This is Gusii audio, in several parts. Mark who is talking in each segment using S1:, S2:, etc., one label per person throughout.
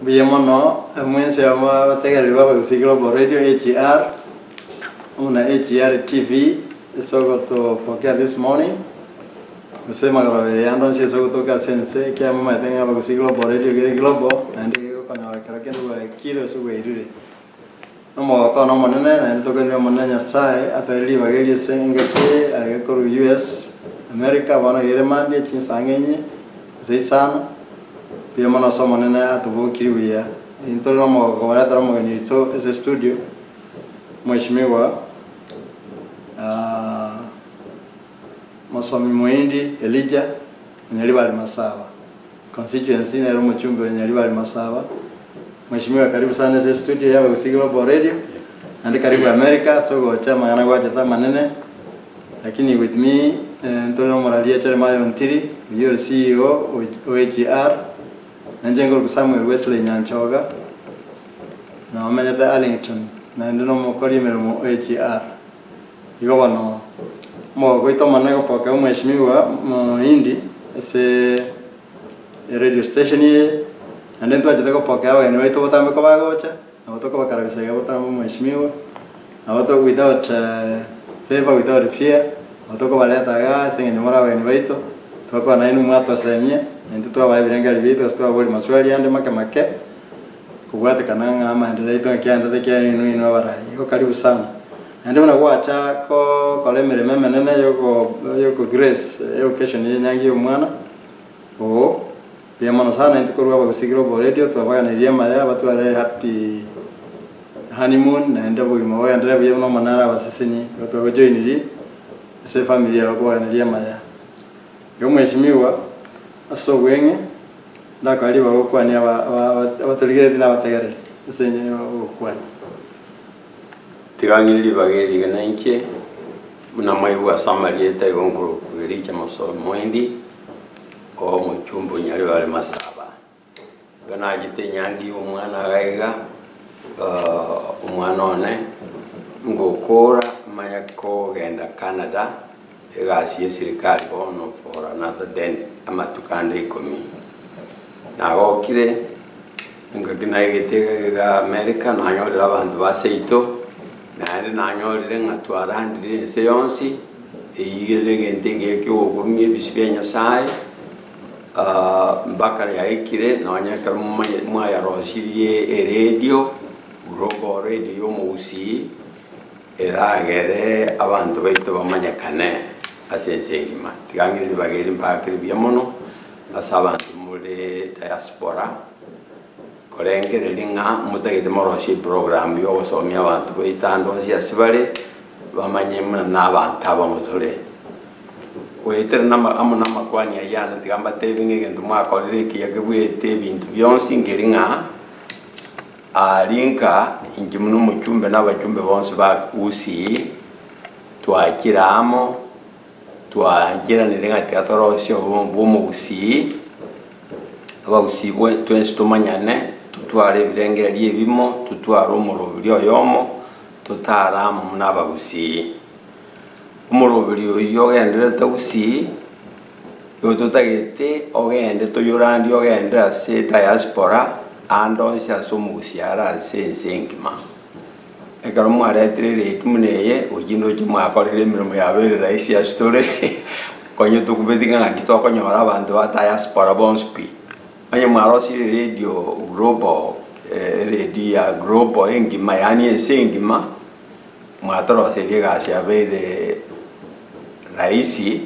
S1: Mbuya mono mwensi abategereri ba Abagusii Global Radio AGR amo na AGR TV ase ogotopokea this morning gose magoroba eye ande onsi ase ogotoka ase ense ekiagera momanyete ng'a Abagusii Global Radio iga ere global naende iga egokonyora kero kende bwakire gose bwairire. Nomogoko one omonene naende tokoiranera Omonene Nyasae atoeire ribaga erio ase engaki eye aiga korwa US, America, bono iga ere mambia chinsa ang'e inye gose isano. Mbuya mono ase Omonene atobokirie buya. Intore nomogoko kobaretera omogeni oito ase estudio, Mheshimiwa Mosomi Muhindi Elijah Onyaribari Masaba. Constituency nere omochumbe o Nyaribari Masaba. Mheshimiwa karibu sana ase estudio ya Abagusii Global Radio naende karibu America ase ogocha amang'ana gwachete amanene lakini with me ntore na omoraria Jeremiah Ontiri oyio ore CEO o AGR na inche nkorokwa Samuel Wesley Nyanchoga na omenyete Arlington naende na omokori emeremo o AGR. Igo bono omogoko oito omonene gopokea omweshimiwa Moindi ase eradio station eye, naende ntwanchete gopokea abageni baito botambe kobagocha, nabo tokobakarabisa iga botambe omweshimiwa, nabo to without favor without fear, nabo tokobareta igaa ase eng'encho more abageni baito, togokwana nainwe mwatosemia, naintwe twabae ebirengererio biaito gose twababoria maswali ande make make, kobwatekana ng'a amaenderero aito ng'aki aendete ekiagera inwe inwe abarai. Igo karibu sana. Naende buna gwacha gokora emeremo emenene yoko yoko grace eoccasion ye enyangi ya omwana oo, mbuya mono sana intwe korwa Abagusii Global Radio twabaganeirie amaya batware happy honeymoon naende obogima bogenderere buya buna Omonene arabasesenie. Igo twagojoinirie ase efamiri yabo kobaganeria amaya. Igo omweshimiwa ase obweng'e ndakore ribaga gokwania aba aba abatorigeretie na abategereri ase ogokwania.
S2: Tiga ng'ire ribaga eri iga nainche, buna mwaigwa ase amarieta igo nkorokwa Elijah Mosomi Moindi, oo omochumba o Nyaribari Masaba. Igo nachete enyangi ya omwana iga iga, omwana one, ngokora manye kogenda Canada, egasi ya eserikari bono for another then amatuko ande ikomi. Nagokire. Engaki naigete iga America nanyorire abanto ba seito, naende nanyorire ng'a twarandire ense yonsi, eyio ere egento ekiya kiogokumia ebisio bia Nyasaye, mpaka yaikire nonya ekero momanye mwayarosirie eredio, global radio ya omogusii, eragere abanto baito bamanyekane ase ense engima. Tiga ng'ire ribaga eri mbakere buya mono. Ase abanto more diaspora, korengereria ng'a motagete morosie eprogram ya ogosomia abanto baito ande onsi ase bare, bamanye buna na abanto abamo tore. Goetera na ama amo na amakwani ayio ane tiga mbatebie ng'a egento mwakorire ekiya kebuete ebinto bionsi nkeri ng'a, aria nka inche buna omochumbe na abachumbe bonsi ba Gusii, twachire amo. Twancheranire ng'a tiga torosie obomo bw'omogusii, abagusii bwe twensi tomanyane, totware ebirengererio ebimo, totware omoroberi oyomo, totare amo buna abagusii. Omoroberi oyio ogendererete gusii, igo totagete ogende toyorandie ogende ase diaspora, ande onsi ase omogusii are ase ense engima. Ekero mwaretire ereti buna eye, gochia ndoche mwakorire emeremo yabo ere rahisi ase tore, konya tokobeti ng'a ng'aki tokonyora abanto ba diaspora bonsi pi. Onye mwarosirie eredio global, eredio ya global engima yaani ense engima, mwatoroseirie egasi yabo ere rahisi,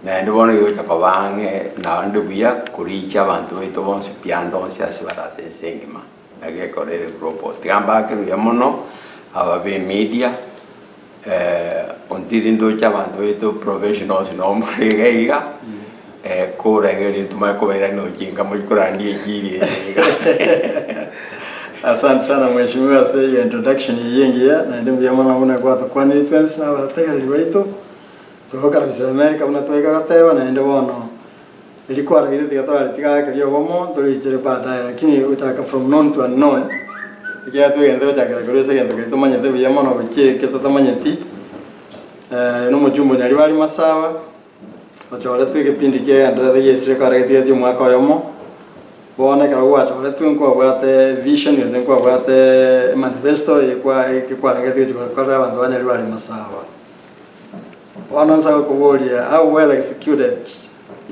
S2: naende bono egocha koba ang'e naende buya korichia abanto baito bonsi pi ande onsi ase bare ase ense engima. Egekorere global. Tiga mbake buya mono aba be media ontiri ndoche abanto baito professionals noo more iga iga kora iga erio ntomanye kobairania ojinga mochie korandia enchiri eye iga.
S1: Asante sana mheshimiwa ase your introduction eyio engiya naende mbuya mono buna gwatokwanire twensi na abategereri baito togokarabisera America buna twaika goteba naende bono Erio kwaragire tiga toraritiga ake riobomo ntorichere baadaye lakini gochaka from known to unknown ekiagera twegente gochakera korwa ase egento keria tomanyete buya mono gochia eke totamanyeti na omochumba o Nyaribari Masawa ochoretwe egepindi kiagendererete giesire kare getigetie omwaka oyomo. Bono ekero gwachoretwe nkwabwate vision gose nkwabwate emanifesto ekwa eke kwarengete gochia gokorera abanto ba Nyaribari Masaba. Bono nsa gokoboria how well executed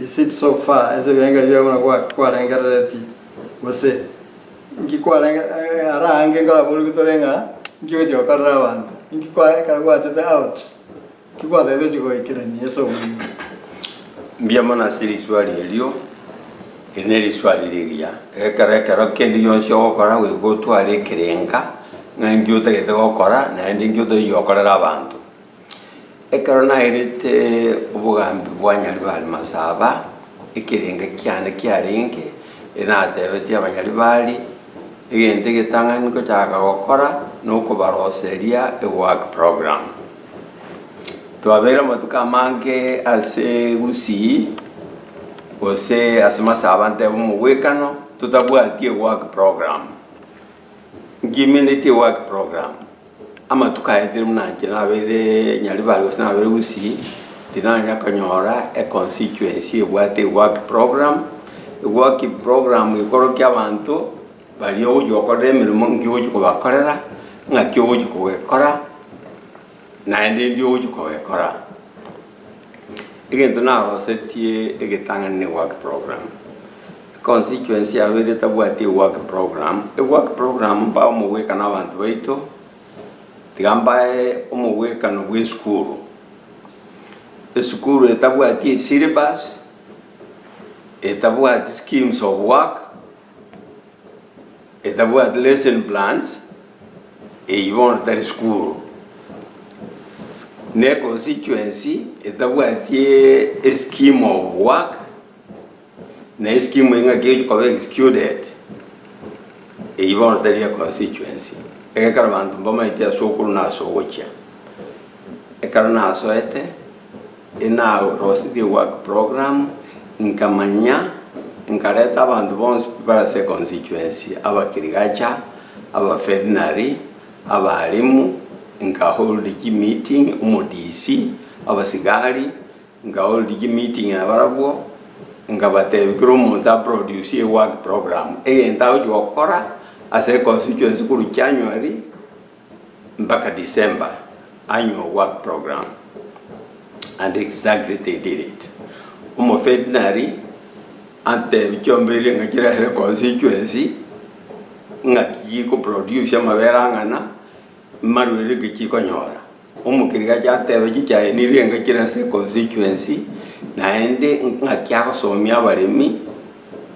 S1: is it so far ase ebirengererio biago buna gwa kwarengerereti gose nki kwarenge ara aange nkoraborigwe tore ng'a nki ogochia gokorera abanto, nki kwa ekero gwachete out nki gwatagete gochia goikerania ase obogima.
S2: Mbuya mono ase riswali erio, eri ne riswali rigiya. Ekero ekero kende gionsi ogokora goika otware ekerenga ng'a inki otagete gokora naende inki otagete gokorera abanto. Ekero nairete obogambi bwa Nyaribari Masaba, ekerenga kiane kiarenge, enatebetie abanyaribari, egento egetang'ani ngochaka gokora, nokobaroseria ework program. Twabeire amatuko amange ase Gusii, gose ase Masaba ntebe omogwekano, totabwati ework program. Nkimenetie ework program. Amatuko aetire buna inche nabeire Nyaribari gose nabeire Gusii, tinanya konyora econstituency ebwate ework program, ework program ekorokia abanto baria ogochia gokorera emeremo nki ogochia kobakorera, ng'aki ogochia kogekora, naende ndi ogochia kogekora. Egento narosetie egetang'ani ne work program. Econstituency yabeire etabwati ework program, ework program mbae omogwekano abanto baito, tiga mbae omogwekano bwa esukuru. Esukuru etabwati esyllabus, etabwati schemes of work, etabwati lesson plans, eyio bono tari sukuru. Na econstituency etabwati escheme of work, na escheme eyio ng'aki egochi koba executed, eyio bono tari econstituency. Egekero abanto mbamaeti ase okorwa na ase ogochia. Ekero nasoete, enarosirie work program, nkamanya, nkareta abanto bonsi pi bare ase econstituency, abakirigacha, abaveterinary, abalimu, nkahold chimeeting, omo-DC, abasigari, nkahold chimeeting nabarabwo, nkabatebia kera omonto aproduce ework program, egento agochi gokora ase econstituency korwa January mpaka December, annual work program and exactly they did it. Omoveterinary antebi chiombe eria ng'a chire ase econstituency ng'aki chikoproduce amabere ang'ana, marwere ki chikonyora. Omokirigacha atebe chichae niria enga chire ase econstituency naende ng'aki agosomia abaremi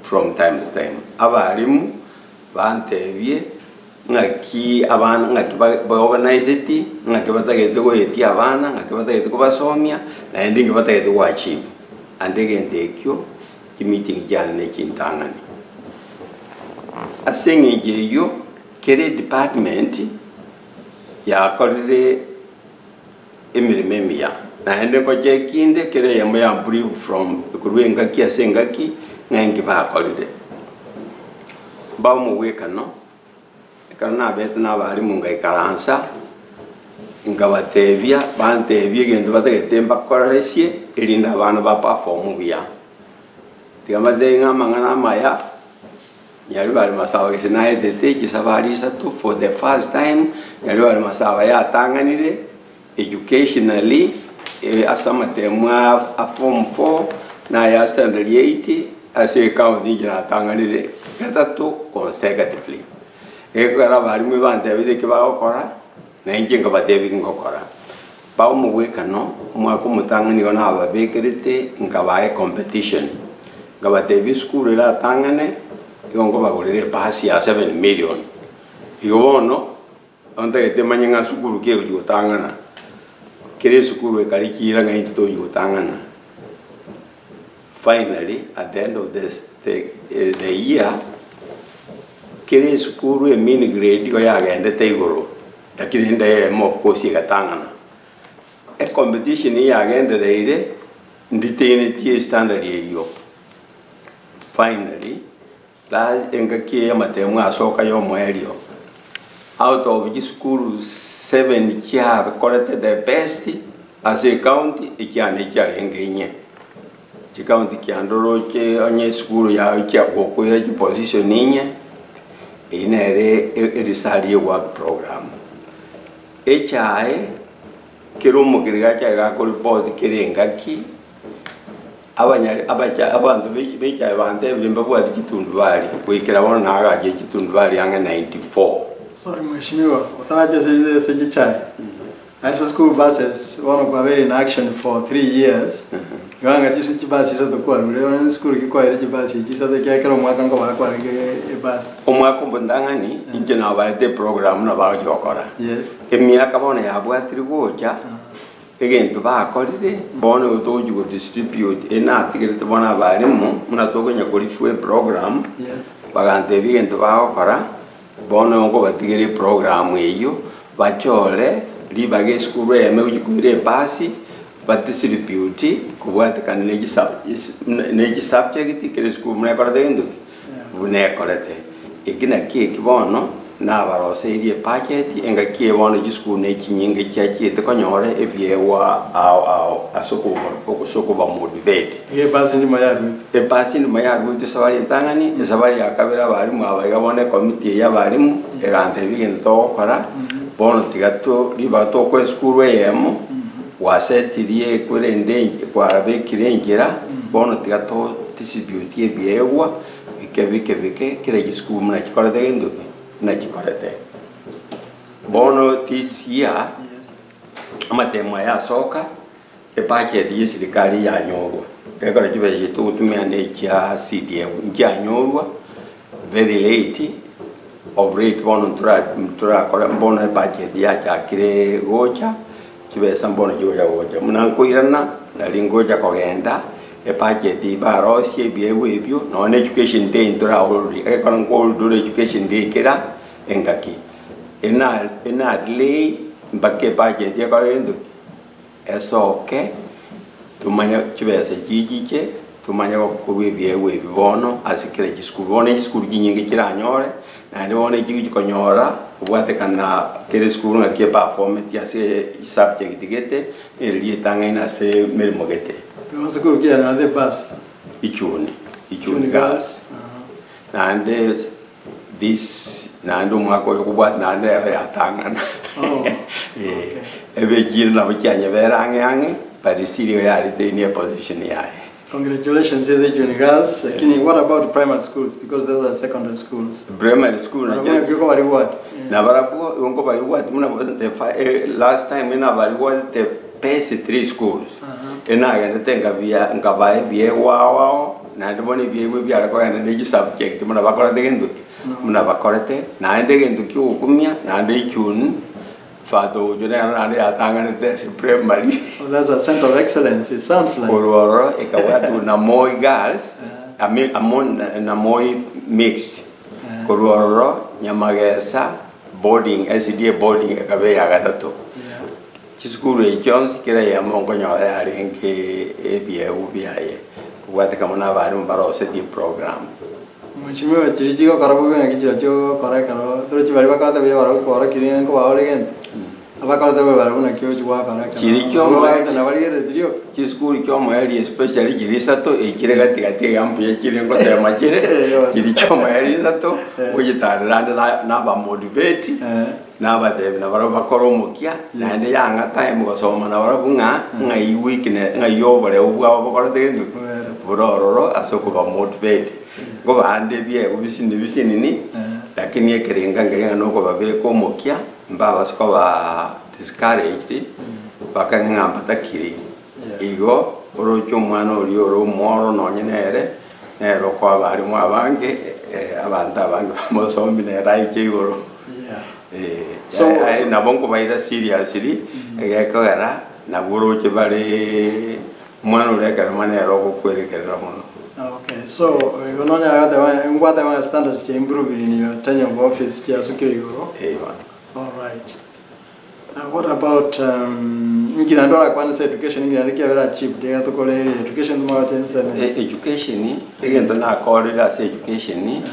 S2: from time to time. Abalimu bantebie ng'aki abana ng'aki baorganiseti, ng'aki batagete goetia abana, ng'aki batagete kobasomia, naende inki batagete goachieve. Ande egento ekio, chimeeting chiane na echintang'ani. Ase eng'encho eyio, kera edepartment yakorire emeremo emiya, naende ngocha ekinde kera eyemo ya brief from korwa engaki ase engaki ng'a inki bakorire. Mbae omogwekano, ekero nabete na abalimu ngaikaransa, nkabatebia, bantebia egento batagete mbakoreresie erinde abana ba perform buya. Tiga mbatebie ng'a amang'ana amaya. Nyaribari Masaba gese naetete chisabari isato for the first time, Nyaribari Masaba yatang'anire educationally ase amatemu a form four na aya standard eight ase ecounty inche natang'anire gatato consecutively. Ekero abalimu bantebetie eki bagokora, na inche nkabatebia eki ngokora. Ba omogwekano, omwaka omotang'ani igo nababekerete nkabaa ecompetition, nkabatebia esukuru eratang'ane, igo nkobagorera ebasi ya 7 million. Igo bono, ontagete manye ng'a sukuru ki egochi gotang'ana, kera esukuru ekarichira ng'a intwe togochi gotang'ana. Finally, at the end of this the, the year, kera esukuru emean grade igo yagendete igoro, lakini ende eyemo of course egatang'ana. Ecompetition eye yagendereire, nditainetie estandard eyio. Finally, la engaki eye amatemu asoka ya omoerio, out of chisukuru seven chiakorete the best ase ecounty, ekiane ekiarenge inye. Chikaunti kianda oroche onye esukuru yao chiagokoira chiposition inye, eyio nere erisari ye work program. Echae, kera omokiriga achae gakoripoti kera engaki, abanyare abacha abanto be echae bantebire mbabwati chitundubari, goikera bono nagachire chitundubari ang'e 94.
S1: Sorry mheshimiwa, otarache ase ase chichae, Ase school buses bono kwabeire in action for 3 years, igo anga chisu chibasi isato kwarure, bono esukuru ki kwaire chibasi echi isato ekiagera kera omwaka nkoba kwarenge ebasi.
S2: Omwaka omotang'ani inche nabaete eprogram nabo agochi gokora.
S1: Yes.
S2: Emiaka bono yabwatire gocha, egento bakorire, bono igo togochi go distribute enatigerete bono abalimu, buna tokonya ko review eprogram,
S1: Yes.
S2: bagantebia egento bagokora, Bono nkobatigera eprogramu eyio, bachore ribaga esukuru eyemo egochia koira ebasi, badisribute kobwatekana ne chisa ne chisubject kera esukuru buna ekorete gento ki? Buna ekorete. Eki naki eki bono, nabaroseirie ebudget, engaki eye bono chisukuru na echinyinge chiachiete konyora ebiegwa ao ao ase ase okobamotivate.
S1: Iga ebasi ndimo yaruetwe.
S2: Epasi ndimo yaruetwe esabari entang'ani, esabari ya kabere abalimu aba iga bono ekomiti eye y'abalimu egantebia egento togokora, bono tiga to ribaga tokoa esukuru eyemo, gwasetirie korende enche kwabekire enchera, bono tiga to distribute ebiegwa bike bike bike kera chisukuru buna chikorete gento ki? Buna chikorete. Bono this year, amatemo aya asoka. Ebudget y'eserikari yanyorwa, ekero chibesa chiaito togotumia na echia CDF nchianyorwa very late, of late bono ntora ntorakora bono ebudget yachakire gocha, chibesa mbono chigocha gocha. Buna nkoirana, nari ngocha kogenda, ebudget barosie ebiegwa ebio, nonya na education day ntoraorore, egekora nkoorora education day kera engaki, ena ena delay mpaka ebudget ekore gento ki? Esoke, tomanye chibesa chichiche, tomanye gokorwa ebiegwa ebi bono ase kera chisukuru. Bono echisukuru chinyinge chiranyore, naende bono echi chikonyora kobwatekana kera esukuru ng'aki eperformeti ase esubject gete, neri ritang'ani ase emeremo gete.
S1: Igo sukuru ki yanyorete ebus?
S2: Ichuni, Ichuni Girls. Naende This naende omwaka oyo okobwati naende ero yatang'ana.
S1: Oh,
S2: Eh, ebe echire nabo chianyebera ang'e ang'e, but still igo yarete in position yaye.
S1: Congratulations ase Ichuni Girls, lakini what about primary schools because those are secondary schools.
S2: Primary school
S1: Barabwo
S2: nachio
S1: naki okobarigwati?
S2: Nabarabwo igo nkobarigwati buna the eh, last time nabarigwatete the best three schools. Enagendete nkabia nkabaa ebiegwa ao ao, naende bono ebiegwa ebiare kogenda ne chisubject buna bakorete gento ki? Buna bakorete, naende egento kia ogokumia, naende echuni, father ocho nero naende yatang'anete ase primary.
S1: Oh, that's a center of excellence, it sounds like.
S2: Korwa ororo ekabwatwa na Moi Girls, ame amo na Moi Mixed. Korwa ororo Nyamagesa boarding, SDA boarding ekaba eya gatato. Chisukuru echi chionsi kera eyemo nkonyora yarenge ebiegwa biaye, kobwatekana buna abarimu barosetie eprogram.
S1: Mheshimiwa chiria chigokora bobe ng'aki chirochio ogokora ekero torochi baria bakorete buya barabwo kworokirie ng'a nkobaore gento, abakorete bobe barabwo naki ochi gwakora ekero
S2: Chiria
S1: abwo
S2: chiomoerio
S1: bagete nabarigereretie rioka.
S2: Chisukuru chiomoerio especially chiria isato echire gati gati iga mbuya chire ngotema chire, chiria chiomoerio isato, ngochitarera ande na nabamotivate. Nabateebia nabarabwo bakore omokia, naende yang'a time gosoma nabarabwo ng'a ng'ai weakness ng'ai oboreu bwabo bokorete gento ki? Bore ororo ase okobamotivate. Nkobahande ebiegwa bisinini bisinini, lakini ekerenga nkeria ng'a nokobabeka omokia, mbabase kobaa discouraged, bakage ng'a mbatakiri. Igo oroche omwana oria ore omworo nonye nere, nere okoa abarimu abange, abanto abange bamosomie nere aiche igoro.
S1: So-
S2: Nabo nkobaira seriously, egekogera nabwo oroche bare omwana oria ekerema nere ogokwerekerera mono.
S1: Okay, so igo nonyara goteba ng'a ngwateba ng'a standards chia improved in your tenure of office chiasukire igoro.
S2: Eh bono.
S1: Alright. Now what about um, inki naende orakwane ase education inki naende kiabere achieved iga tokore ere education tomagocha ensemo eye.
S2: Education, egento nakorire ase education,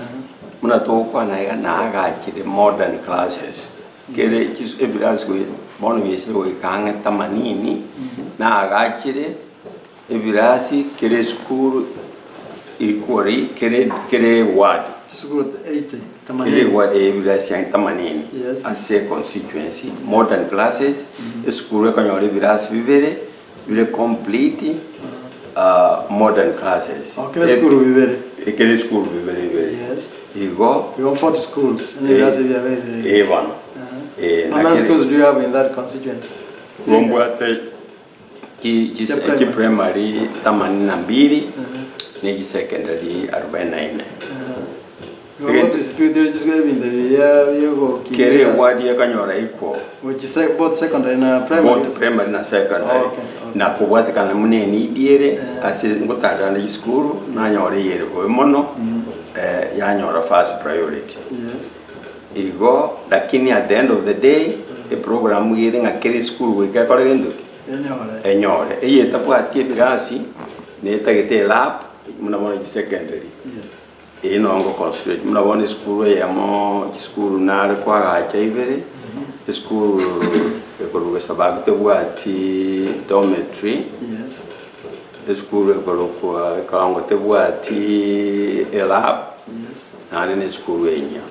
S2: buna togokwana iga naagachire modern classes, kere chis ebirasi goi bono biaisire goika ang'e themanini, naagachire. Ebirasi kera esukuru equally kere kere eward.
S1: Chisukuru 80,
S2: Kere
S1: themanini.
S2: eward ebirasi ang'e themanini
S1: Yes.
S2: ase econstituency, modern classes, esukuru ekonyora ebirasi bibere bire complete modern classes.
S1: Oh, kera esukuru bibere.
S2: Kera esukuru bibere bibere.
S1: Yes.
S2: Igo.
S1: You have 40 schools. Onye ebirasi biabeire.
S2: Eh bono. Eh,
S1: How many
S2: nakere-
S1: schools do you have in that constituency?
S2: Gombwate chi chi
S1: Chia primary.
S2: chi primary themanini na mbili ne chi secondary arobaini na ine.
S1: Igo distribute chisukuru ebinto biya biogokinia.
S2: Kere eward ekonyora equal.
S1: Which is both secondary na primary.
S2: Both primary na secondary.
S1: Oh, okay, okay.
S2: Na kobwatekana buna eneed ere ase ngotarerane chisukuru nanyora eyere bobe mono eh, yanyora first priority.
S1: Yes.
S2: Igo lakini at the end of the day eprogram iga ere ng'a kera esukuru goika ekore gento ki?
S1: Enyore.
S2: Enyore. Eye etabwati ebirasi netagete elab buna bono chisecondary.
S1: Yes.
S2: Eyio noo ngo concentrate buna bono esukuru eyemo chisukuru nare koagacha ibere, esukuru ekorwa Gesabak tebwati dormitory,
S1: Yes.
S2: esukuru ekorokwa Ekerongo tebwati elab,
S1: Yes.
S2: naende na esukuru enyia.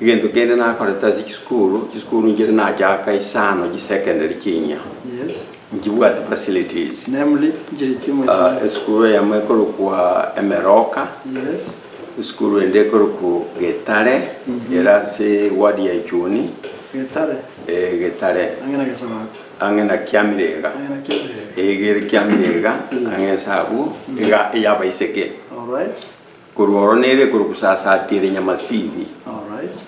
S2: Egento kende nakorete ase chisukuru, chisukuru nchire nachaka isano chisecondary chinyia.
S1: Yes.
S2: Nchibwati facilities.
S1: Namely, nchiri chimwe
S2: Ah,
S1: chimwe.
S2: esukuru eyemo ekorokwa Emeroka,
S1: Yes.
S2: esukuru ende ekorokwa Getare, ere ase ward ya Ichuni,
S1: Getare.
S2: eh, Getare,
S1: Ang'e na Gesabako.
S2: ang'e na Kiamirega.
S1: Ang'e na Kiamirega.
S2: Iga ere Kiamirega, ang'e ase abwo, iga eyabaiseke.
S1: All right.
S2: Korwa oro nere ekorokwa Sasatire Nyamasibi.
S1: All right.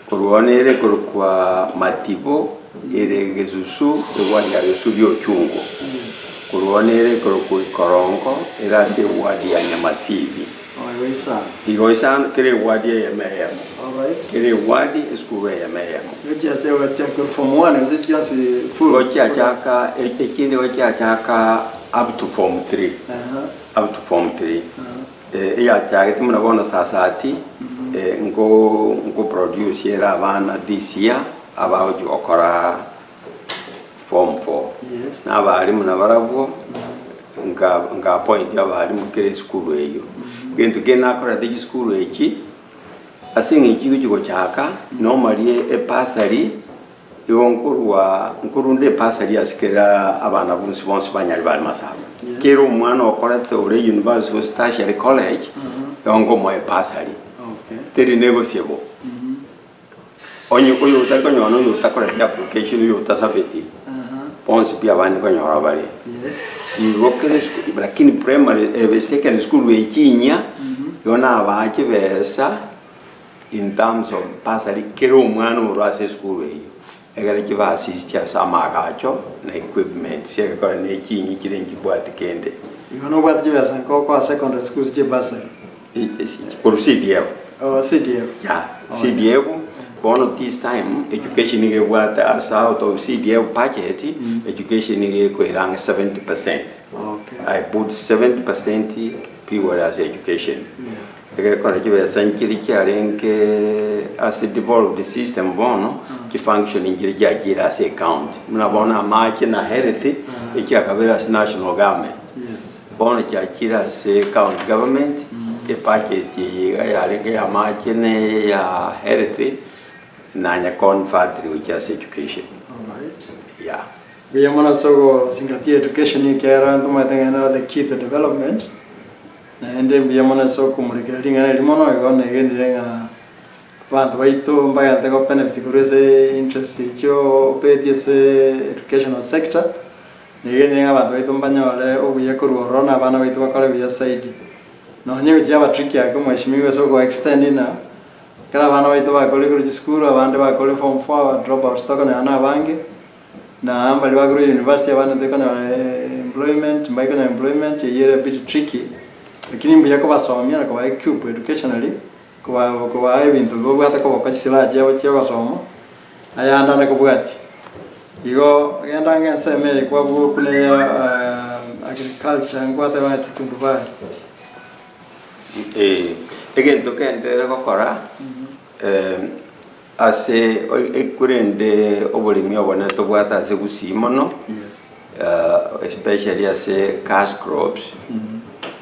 S2: Korwa oro nere ekorokwa Matibo, ere Gesusu, eward ya Gesusu Riochungo.
S1: Yes.
S2: Korwa oro nere ekorokwa Ikorongo, ere ase eward ya Nyamasibi.
S1: Oh, igo isano.
S2: Igo isano, kera eward eyemo eyemo.
S1: All right.
S2: Kera eward, esukuru eyemo eyemo.
S1: Igo chiacha gochia korwa form one gose chionsi full?
S2: Igo chiachaka, echinde igo chiachaka up to form three.
S1: Aha.
S2: Up to form three.
S1: Aha.
S2: Eyachagete buna bono Sasati, nko nko produce ere abana this year abagochia gokora form four.
S1: Yes.
S2: Na abalimu nabarabwo nka nka appoint abalimu kera esukuru eyio. Egento kende nakorete chisukuru echi, ase eng'encho chigochia gochaka, normally ebursary Igo nkorua nkorunda ebasari ase kera abana bonsi bonsi banyare bare masaba.
S1: Yes.
S2: Kera omwana okorete ore university gose tertiary college, igo nkomoa ebasari.
S1: Okay.
S2: Teri negotiable. Onye oyo otari konyora na oyo otakoreti application, oyo otasabeti, bonsi pi abande konyora bare.
S1: Yes.
S2: Igo kera esukuru, lakini primary, eh, secondary school echinya, igo nabaa chibesa, In terms of bursary kera omwana orwe ase esukuru eyio egere chibe assist ase amaagacho na equipment chiegekora ne chinyi chire nchibwati kende.
S1: Igo nobwate chibesa nka okoa secondary schools chie bursary?
S2: Korwa CDF.
S1: Oh, CDF.
S2: Yeah, CDF bono this time education nigo ebwate ase out of CDF budget education nigo ekoira ang'e 70%.
S1: Okay.
S2: I put 70% pure ase education.
S1: Yeah.
S2: Egekora chibesa nchiria chiarenge ase devolved system bono, chifunction nchiria chiachire ase ecounty. Buna bono amache na health, echiakabere ase national government. Bono chiachire ase county government, ebudget eye iga yarenge ya amache na eya health, nanya convert gochia ase education. Yeah.
S1: Mbuya mono ase ogozingatia education ekiagera ntomanyete ng'a nero the key to development. Naende mbuya mono ase okomorekera ring'ana eri mono, igo negenire ng'a abanto baito mbagente go benefit korwa ase interest echio obetie ase educational sector, negenire ng'a abanto baito mbanyore obuya korwa ororo na abana baito bakore buya zaidi. Nonye gochia abatrick ake omweshimiwa ase ogo extend ng'a ekero abana baito bakorire korwa chisukuru abande bakorire form four aba drop outs tokonyora na abange, Na mbaria bakorwa university abande ntoikonyora employment, mbaikonyora employment, eyio ere a bit tricky, lakini mbuya kobasomia na koba equip educationally, koba kobaa ebinto bobwate koboka chisilaha chiabo chia ogosoma, ayande ande kobwatia. Igo genda ange ensemo eye kwabua buna ya agriculture nkwateba ng'a chitundubari.
S2: Eh, egento kenderere gokora, Ase ekorende oboremi obonene tobwate ase Gusii mono, Especially ase cash crops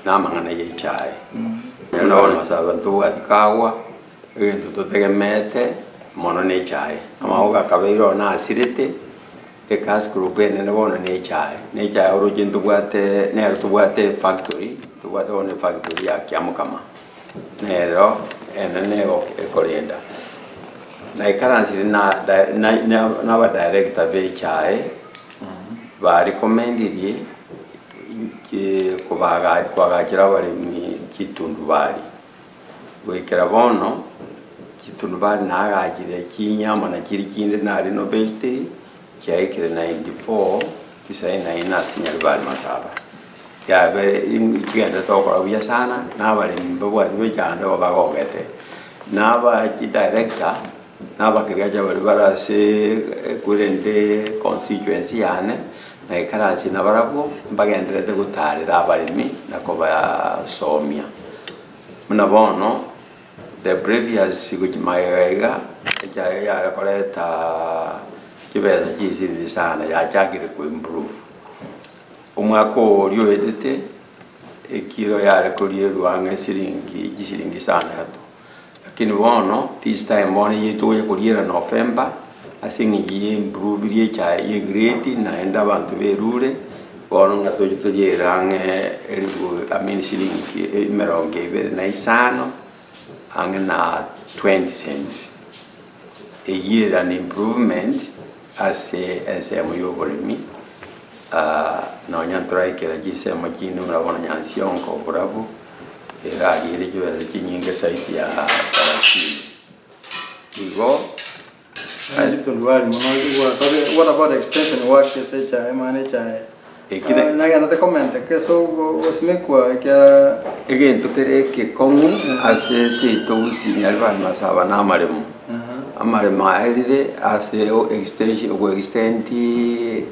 S2: na amang'ana ya echae. Naende bono Masaba ntobwati kagwa, egento totegemeete mono na echae. Amauga akabeire one asirete, ecash crop enene bono na echae. Na echae oroche ntobwate nero tobwate efactory, ntobwate bono efactory ya Kiamokama, nero enene ekorenda. Naikaransire na na na abadirector ba echae, barekomendirie inche kobaga koagachera abaremi chitundubari. Goikera bono, chitundubari naagachire chinyama na chiria chinde narenovatiri, chiaikire 94 tisaini na ine ase Nyaribari Masaba. Yabe chigenderete gokora buya sana, na abaremi mbabwati mechando igo bagogete. Na aba chidirector, na abakiriacha baria bare ase korende constituency yane, naikaranse nabarabwo, mbagenderete gotarera abaremi na kobasomia. Buna bono, the previous gochia magega iga, echae yare koreta chibesa chinsinini sana yachakire koimprove. Omwaka oria oetete, ekiro yare korierwa ang'e siringi chisiringi isano etato. Lakini bono, this time bono eyio togocha koriera November, ase eng'encho ya improve echae ya egrade naende abanto berure, bono ng'a toche toriere ang'e elifu I mean siringi emerongo ebere na isano, ang'e na 20 cents. Eyio ere an improvement ase ensemo ya oboremi, nonya ntoraikera chinsemo chinde buna bono Nyansiongo oborabu, erariere chibesa chinyinge zaidi ya salasini. Igo
S1: Chitundubari mono what about extension work ase echae mani echae
S2: Ekere-
S1: nagenderete komenteka ase ogosimekwa ekiagera
S2: egento kere ekekong'u ase seito gusii Nyaribari Masaba na amaremo. Amaremo aerire ase extension ogoextend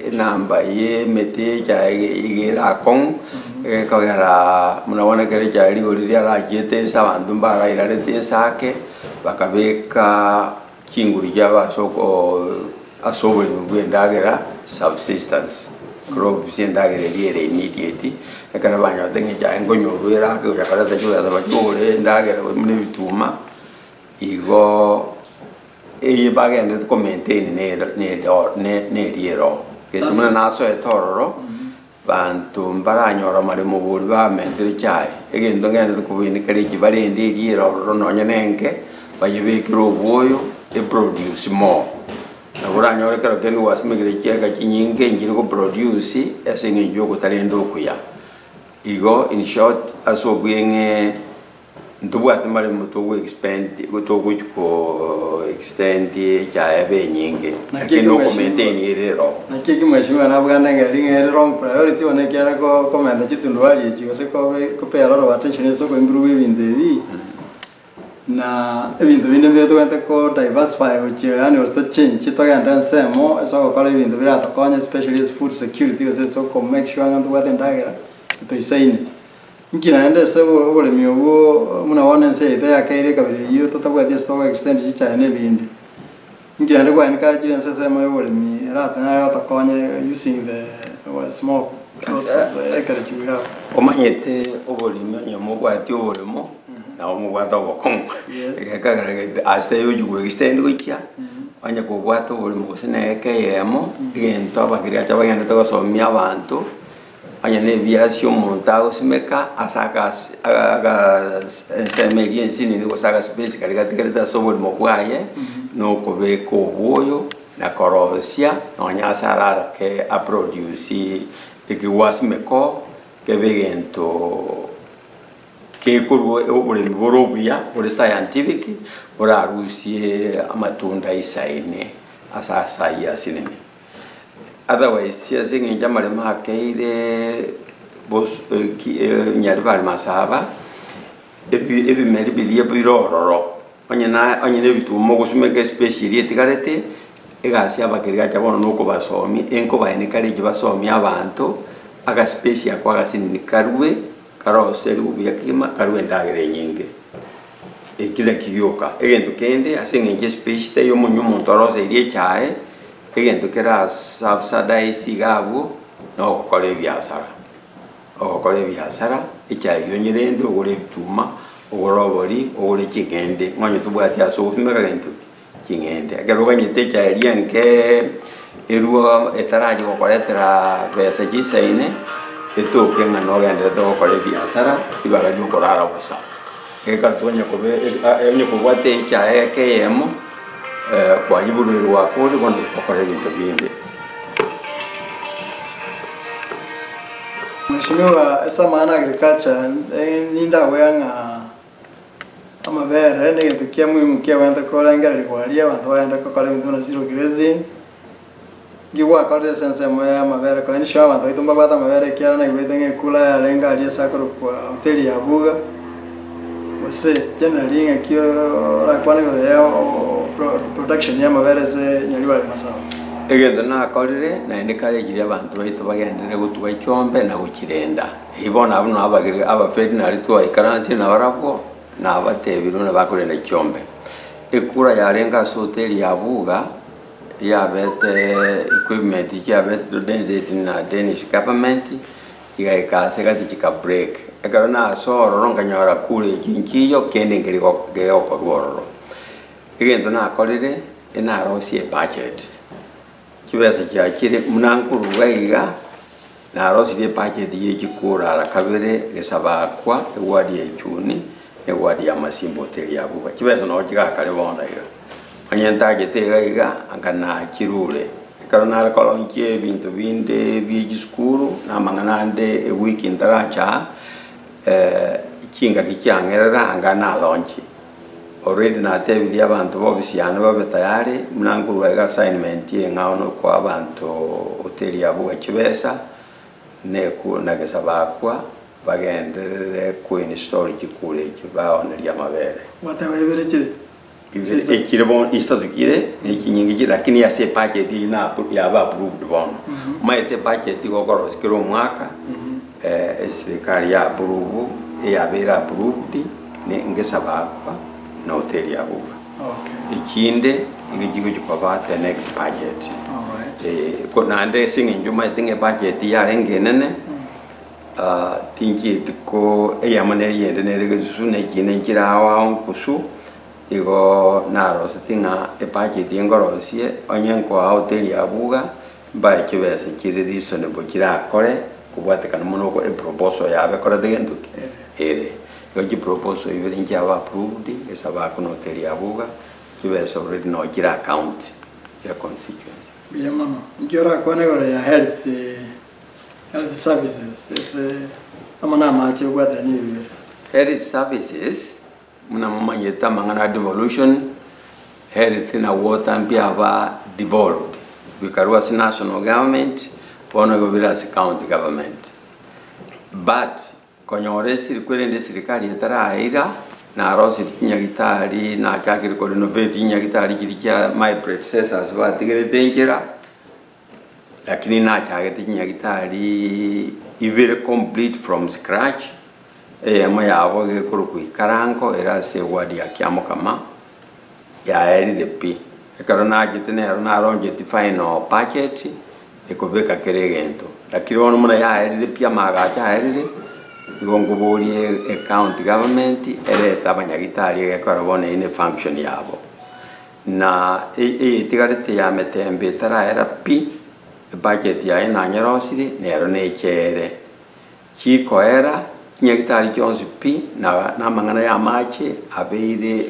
S2: enamba ya emete echae iga ere akong'u, egekogera buna bono ekero echae rigori riarachiete ase abanto mbarairarete ense ake, bakabeka chinguru chiabo ase oko ase oboremi bwa endagera subsistence crops endagera eria ere immediate, ekero banyorete ng'a echae nkonyorwa ere ake gocha koreta chibesa bachigore endagera buna ebituma, igo eye bagenderete komaintain nero nero neria ero. Gese buna nasoete ororo, banto mbaranyora amaremo bori bamentire echae, egento ngenderete kobainekera eki barende eria ere ororo nonye na enke, bayebekere obwoyo eproduce more. Nabo oranyore ekero kende gwasimekire chieka chinyinge nchiri goproduce ase eng'encho ya ogotarenda okuya. Igo in short ase obweng'e ntobwate maremo togo expend togochi ko extend echae ebe enyinge,
S1: Naki
S2: lakini
S1: ekio
S2: okomaintain ere ero.
S1: Naki ekio mheshimiwa nabwate ng'a ring'ana ere wrong priority bono ekiagera komenta chitundubari echi gose kobe kopay a lot of attention ase okoimprove ebinto ebi, na ebinto binde mbire tobwenerete ko diversify gochia yaani gose to change togende ensemo ase ogokora ebinto biratokonye especially ase food security gose ase oko make sure ng'a ntobwate endagera etoisaine. Inki naende ase oboremi obwo buna bono ense yaito yakeire ekabira eyio totabwati ase togo extend chichae na ebinde. Inki naende kwa encourage ense ensemo ya oboremi eratonyare gotokonya using the small plots of the acreage we have.
S2: Omanyete oboremi onye mobwati oboremo, nabo mobwate obokong'u.
S1: Yes.
S2: Egekogera ase ochi go extend gochia, onye kobwate oboremo gose na eka eyemo, egento abagiriacha bagenderete gosomia abanto, onye na ebiasi omonto agosimeka ase agasi ensemo eria ensinini gose agaspace karia gatigarete ase oboremo bwaye, na okobeka obwoyo, na korosia nonya ase ararake aproduce ekigwasimeka oo, kebe egento kekorwa oboremi bore obuya bore scientific, borarusie amatunda aisaine ase ase aywo asinini. Otherwise ase eng'encho amaremo akeire bos ki Nyaribari Masaba, ebi ebimeri biria bire ororo, onye na onye na ebituma ogosimeka espace eria etigarete, egasi ya abakirigacha bono na okobasomia, enkobaeneka riche basomie abanto, agaspace ako agasinini karwe, karoseriwe buya kegima, karwe endagera enyinge. Eki naki gioka, egento kende ase eng'encho espace taiyo omonywe omonto aroseirie echae, egento kera subsidize iga abwo. Na ogokora ebiasara, ogokora ebiasara, echae eywo onyerende ogore ebituma, ogore obori, ogore ching'ende, nonye tobwati ase ogosimeka gento ki? Ching'ende. Ekero oganyete echae eria enkeee erwo etarachi gokoretera besa chisaine, etoke ng'a nogenderete gokora ebiasara, ribaga ria okorara bosa. Ekero twanya kobe onye kobwate echae eke eyemo, kwanyeburuire gwakorire bono gokora ebinto binde.
S1: Mheshimiwa ase amang'ana agriculture nindabwea ng'a amabere negento kia muhimu kiabwenerete korengererigwa aria abanto bagende gokora ebinto buna zero grazing, Inki gwakorire ase ensemo ya amabere koenisha abanto baito mbabwate amabere ekiagera naigwete ng'a ekura yarenge aria ase akorokwa hoteli ya Buga, gose generally ng'aki orakwane igoro ya production ya amabere ase Nyaribari Masaba?
S2: Egento nakorire, naende kare echiria abanto baito bagenderere gotuga chiombe na gochirenda. Eyio bono abwo nabo abagere abaveterinary twaikaransire nabarabwo, nabatebirie buna bakorenda chiombe. Ekura yarenge ase hoteli ya Buga, yabete equipment chiabete donated na Danish government, chigaika ase gati chika break. Ekero nasoa ororo nkanyora kure echi nchiyo kende nkeri gegokorwa ororo. Egento nakorire, enarosie ebudget, chibesa chiachire buna nkoruga iga, narosirie ebudget ya chikura ara kabere, gesabakwa, eward ya Ichuni, na eward ya Masimba hoteli ya Buga. Chibesa nabo chigakare bono iga. Onye ntachete iga iga, anga nachirure. Ekero nare koronchia ebinto binde bie chisukuru, na amang'ana ande ewiki ntaracha aa, chingaki chiang'erera anga naronchie. Already natebirie abanto b'ofisi yane babe tayari, buna nkorwa iga assignment eng'ao nokoa abanto hoteli ya Buga chibesa, neku na gesabakwa, bagenderere koinstall chikura echi baonerie amabere.
S1: Gwateba ibere chire?
S2: Ibere echire bono isato chire, na echinyinge chire lakini ase ebudget eyio na yaba approved bono. Omanyete ebudget igo okorosia kera omwaka, eserikari ya approve, eyabeire approved, ne ngesabakwa na hoteli ya Buga.
S1: Okay.
S2: Echinde nigo chigochi koba the next budget.
S1: Alright.
S2: Eh, ko naende ase eng'encho omanyete ng'a ebudget yarenge enene, tinchieti ko eyemo na eyende nere gesusu na echinde nchire ao ao nkusu, igo naroseti ng'a ebudget nkorosie, onye nkoa hoteli ya Buga, mbae chibesa chire reasonable chirakore, kobwatekana mono oko eproposal yabo ekorete gento ki? Ere. Igo chiproposal ibere nchiaba approved, esabaku na hoteli ya Buga, chibesa already noo chire account ya constituency.
S1: Mbuya mono. Inki orakwane igoro ya health health services ase amo na amache obwateranie ebibere?
S2: Health services, buna momanyete amang'ana a devolution, health na water mbiaba devolved, bikarwa ase national government, bono igo bire ase county government. But, konyora esiri kwerende eserikari etaraira, narosirie chinyagitari, nachakire korenovate chinyagitari chiria chia my predecessors batigerete enchera, Lakini nachagete chinyagitari ibere complete from scratch, eyemo yabo gekorokwa Ikarango ere ase eward ya Kiamokama, yaerire pi. Ekero nachete nero naroncheti final budget, ekobeka kera egento. Lakini bono buna yaerire pi amaagacho aerire, igo nkoborie ecounty government, erete abanyagitari egekora bono eywo ne function yabo. Na eyetigarete ya metembe etaraera pi, ebudget yaye nanyerosirie, nero necheere. Chikoera, chinyagitari chionsi pi, na na amang'ana ya amache abeire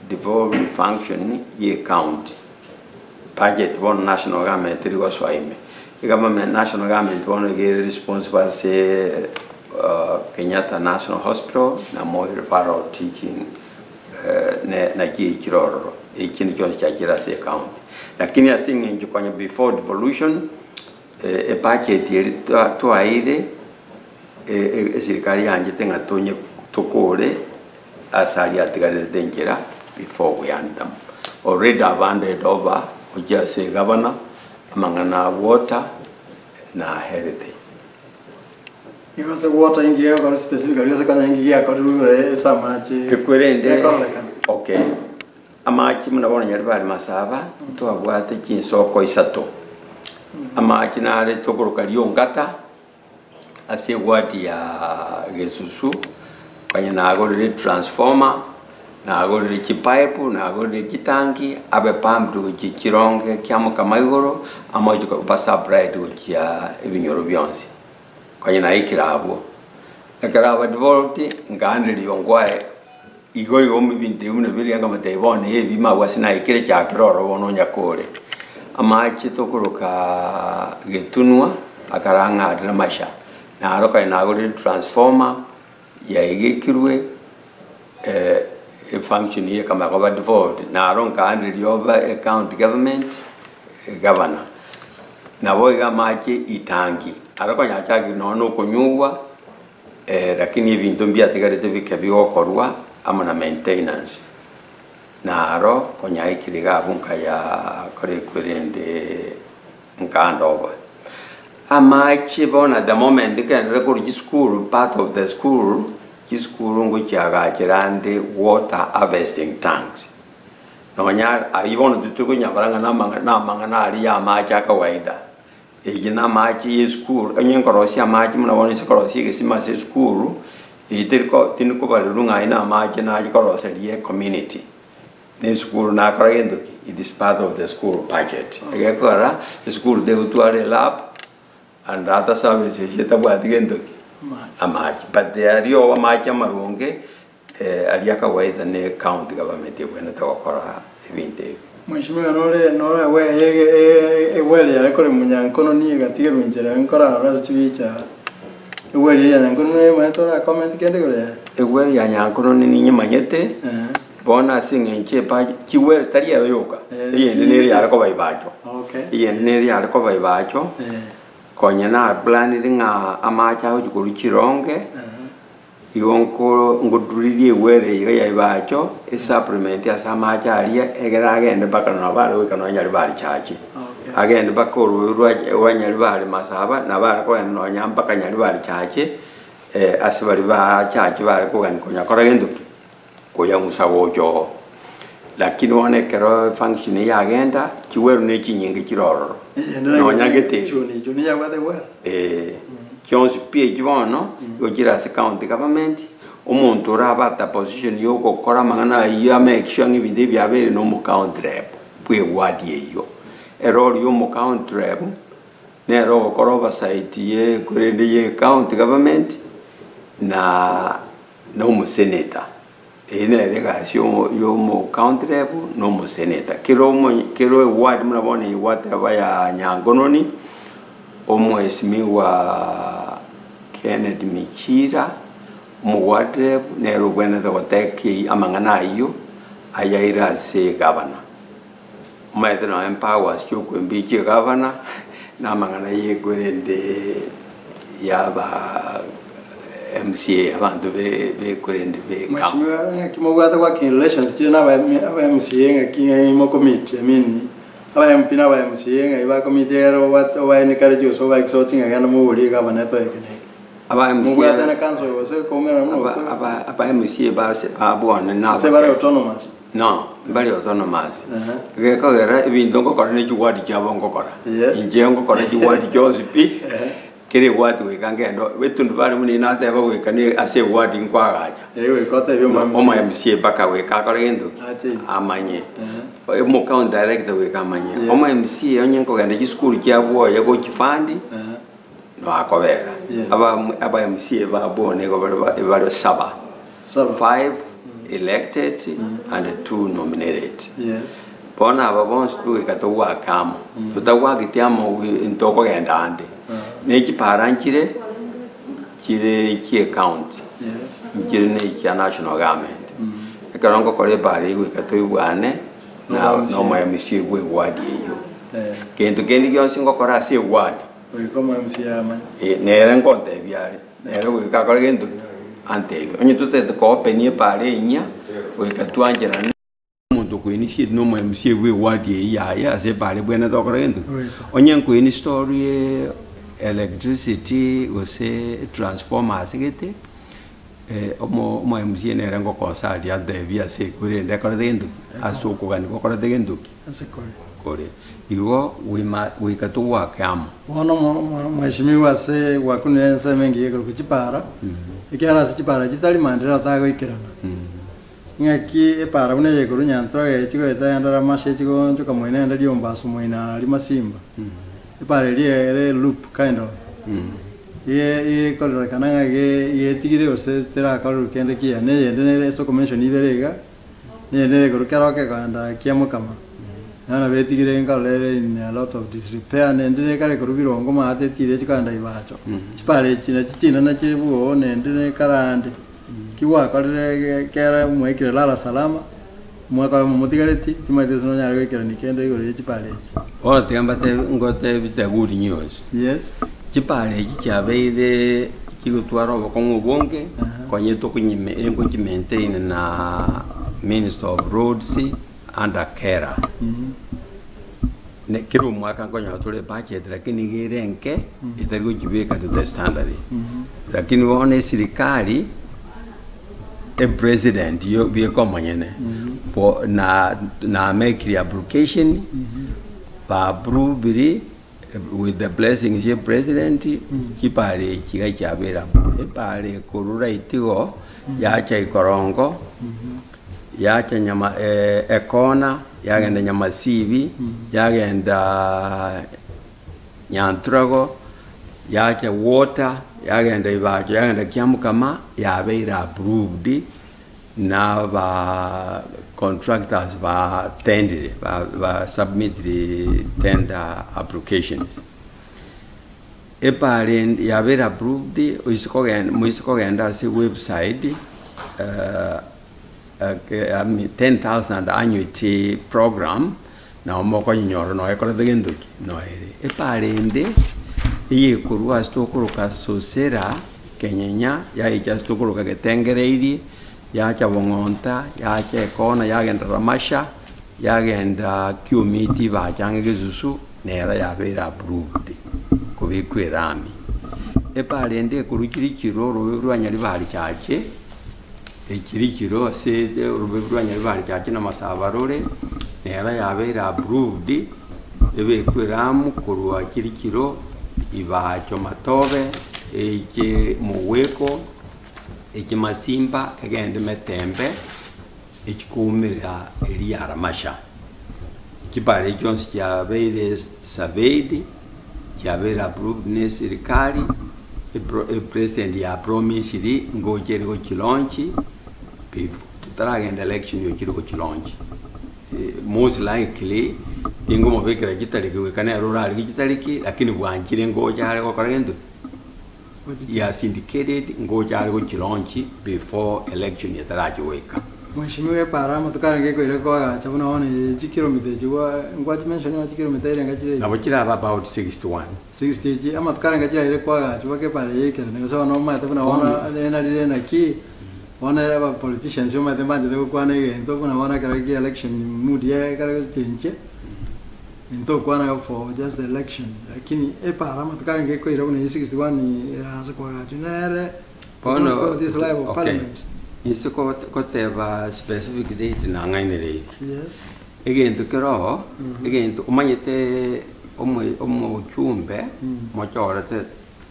S2: devolved function ya ecounty. Budget bono national government teri gosoa ime. Egovernment national government bono iga ere responsible ase Kenyatta National Hospital na Moi Referral Teaching. Naki eichire ororo, echi chionsi chiachire ase ecounty. Lakini ase eng'encho konya before devolution, ebudget eria twaeire, eserikari yanchete ng'a tonye tokore ase aria atigarerete enchera before we hand them. Already I've handed over gochia ase egavana, amang'ana a water na health.
S1: Nigo ase gwota inki gegokorwa specifically gose konya inki giakorirwe igoro ase amache
S2: Ekwerende
S1: gekororekana.
S2: okay amache buna bono Nyaribari Masaba ntwabwate chinsoko isato. Amache nare tokoroka riongata ase eward ya Gesusu, konya nagorire transformer, nagorire chipipe, nagorire chitanki, abe pumped gochia chironge kiamokama igoro, amache ba supplied gochia ebinyoro bionsi. Konya naikire abwo. Ekero aba devolved, nkaanderia ongwae igo igo ebinto ebi buna biria nkamotebia bono ebimo abwo ase naikire chakera ororo bono onyakore. Amache tokoroka getunwa, akarang'arera amasha, naro kare nagorire transformer, yaigekirwe efunction eye ekamanya koba devolved, naro nkaanderia obe ecounty government, egavana. Nabo iga amache itangi, aro konya achakire nonye na okonyugwa lakini ebinto mbiatigarete bike bigokorwa amo na maintenance. Naro konya aikire iga abwo nkaya kora ekwerende nkandoba. Amache bono at the moment nkenderere korwa chisukuru part of the school, chisukuru ngochiagachera ande water harvesting tanks. Nonya ayio bono titokonyabara ng'a namang'a namang'ana aria ya amache a kawaida, eyio na amache ya esukuru, onye nkorosia amache buna bono inse korosia egesima ase esukuru, eyio teri ko tindi kobarerwa ng'a ayio na amache naye koroseria ecommunity. Na esukuru nakora gento ki? It is part of the school budget. Egekogera, esukuru tegotwara elab and other services etabwati gento ki? Amache. But aria oo amache amaronge aria kawaida ne county government ebwenerete gokora ebinto ebi.
S1: Mheshimiwa nore nore we eweri yare kore Munyankono nigo egatigerwa inchera nkorarora ase chibicha eweri eye ya Nyankono noyemanyete ora comment kende igoro yaye?
S2: Eweri ya Nyankono ninyemanyete, bono ase eng'encho ebache chiweri tari ero yoka, eyende nere yare koba ibacho, eyende nere yare koba ibacho, konya na planire ng'a amache agochia korwa chironge. Igo nko nkoduririe egwere iga ya ebacho, esupplement ase amache aria, egere agende mpaka nabo are goika nonya Nyaribari church. Agende mpaka orwe rwa rwa Nyaribari Masaba, nabo are kogenda nonya mpaka Nyaribari church, ase baria ba church bare kogani konya kora gento ki? Koyang'usa gocha oo. Lakini bono ekero efunction eye yagenda, chiweru ne chinyinge chire ororo. Nonya gete chionsi pi echio bono, igo chire ase county government, omonto orabate position ya ogokora amang'ana ayio amake sure ng'a ebinto ebi biabeire na omo county rep bwa eward eyio. Ere oria omo county rep, nere ogokora oversight ye korende ye county government, na na omosenator. Eyio nere egasi yomo yomo county rep na omosenator. Kera omo kera eward buna bono eye gwateba ya Nyangononi, omwesimigwa Kennedy Michira, omo ward rep nere obwenerete gotake amang'ana ayio, ayaire ase egavana. Omanyete nonya empowers chia okoimpeach egavana, na amang'ana ya ekwerende yaba MCA abanto be bekwerende be county.
S1: Mheshimiwa ng'aki mobwate working relations chire na aba aba MCA ng'aki ng'ai mokomit I mean aba MP na aba MCA ng'ai bakomit egere obwate oba encourage gose oba exhort ng'a genda moborie egavana etoe eke na eke.
S2: Aba MCA
S1: Mobwate na council gose koumera buna
S2: aba
S1: okwe
S2: aba aba MCA base babwane na
S1: gose bare autonomous.
S2: No, mbari autonomous. Gekogera ebinto ngokora ne chiward chiabo ngokora.
S1: Yes.
S2: Inche ngokora chiward chionsi pi, kera eward goika ngende etundubari buna eye nateba goika ne ase eward nkoagacha.
S1: Eh, goika otebie omo MCA.
S2: Omo MCA mpaka goika akore gento ki?
S1: Ache ime.
S2: Amanye. Omo county director goika amanye.
S1: Yeah.
S2: Omo MCA onye nkogenda chisukuru chiabwo oye gochifund, noakobera.
S1: Yeah.
S2: Aba aba MCA babwo nigo bare ba bare saba.
S1: Saba.
S2: Five elected and two nominated.
S1: Yes.
S2: Bono aba bonsi togoika togwake amo, totagwaketi amo ntokogenda ande. Ne chipara nchire, chire chie county,
S1: Yes.
S2: nchire na echia national government. Ekero ngokora epara eywo goika toigwane na
S1: Nomo
S2: na omo
S1: MCA.
S2: MCA bwa eward eywo.
S1: Eh.
S2: Gento kende gionsi ngokora ase eward,
S1: Goika omo MCA amanye.
S2: nere ngontebia are, nere goika akore gento ki? Antebie. Onye totagete koopenia epara enyia, goika twancherane. Omonto okoinitiate na omo MCA bwa eward eyio yaye ase epara ebwenerete gokora gento ki? Onye nkoinstall electricity gose transformer ase gete, omo omo MCA nere ngokosa aria antebie ase ekwerende ekorete gento ki? Ase okogania gokorete gento ki?
S1: Ase kore.
S2: kore. Igo goima goika togwake amo.
S1: Bono mheshimiwa ase gwakunire ensemo engiya igoro chipara, ekiagera ase chipara chitari maendeleo tagoikerana. Ng'aki epara buna eye korwa Nyantorage echi goeta ende Ramasha echi goonchoka moino ende Riombaso moino aria Masimba. Epara eria ere loop kind of. Iga ekorerekana ng'a iga etigire gose terakorerwa kende kiya. Na eyende nere ase okomention ibere iga, na eyende nere igoro keroka ekoenda Kiamokama. Naende nabo etigire nkorora ere in a lot of disrepair, naende nekare korwa birongo maate etire echi kogenda Ibacho. Chipara echi nachi chinene chire bwogo naende nekare ande. Ki gwakorire kera mwaikire lala salama, omwaka oyomo motigareti, timanyeti gose nonyare goikerania kende igoro ye chipara echi.
S2: Bono tiga mbatebi ngotebi the good news.
S1: Yes.
S2: Chipara echi chiabeire chigotwara obokong'u obonge, konya tokonyime engochi maintain na minister of roads under KERA. Ne kera omwaka nkonyora tore ebudget lakini nigo ere enke etari gochibeka to the standard. Lakini bono esirikari, epresident yo bieka omonyene bo na namekire application, ba approviri with the blessings ya president, chipara echi iga chiabeire approved. Epara ekorwa right igo, yacha ikorongo. Yacha nyama ekona, yagenda nyamasibi, yagenda nyanturago, yacha water, yagenda ibacho, yagenda kiamukama, yabeire approved na aba contractors ba tendire, ba ba submitire tender applications. Epara ende yabeire approved, oise kogenda moise kogenda ase website 10,000 annuity program, nabo mokonyenyora noyo ekorete gento ki? Noyo ere. Epara ende, eyekorwa ase tokoroka Sosera, Kenyenya, yaicha ase tokoroka Getengereirie, yacha Bong'onta, yacha Ekona, yagenda Ramasha, yagenda Kiomiti bacha ang'e Gesusu, nero yabeire approved kobekwa erami. Epara ende ekorwa Chirichiro orobe rwa Nyaribari Chache, Echirichiro ase orobe rwa Nyaribari Chache na Masaba rore, nero yabeire approved ebekwe eramu korwa Chirichiro, Ibacho Matobe, eiche Mogweko, eche Masimba, egende Metembe, echikoumera eria ya Ramasha. Chipara echi chionsi chiabeire surveyed, chiabeire approved na eserikari, epresident ya promisiri ngocha ere gochilaunch before totaragenda election ochire gochilaunch. Most likely tingomobekera chitariki goika nere orarigie chitariki, lakini bwanchire ngocha are gokora gento ki? He has indicated ngocha are gochilaunch before election etarachi goika.
S1: Mheshimiwa epara amatuko arenge koira koagacha buna bono eye chikilomita echi gwa ngwachimention ng'a chikilomita erenga chire echi.
S2: Nabo chirabe about 61.
S1: 60 echi amatuko arenge chiraire koagachwa mpaka epara eye eikerane gose bono omanyete buna bono rena rire naki bono aba politicians omanyete mbanchete gokwana egento buna bono ekero kia election mood yaye ekero gochenchia intokwana for just the election lakini epara amatuko arenge ekoira buna eye 61 eraanse koagachwa nere
S2: Bono,
S1: this life of
S2: okay,
S1: parliament.
S2: inse koteba specific date nang'ainereiri.
S1: Yes.
S2: Egento kere oo, egento omanyete omo omochumbe mochorete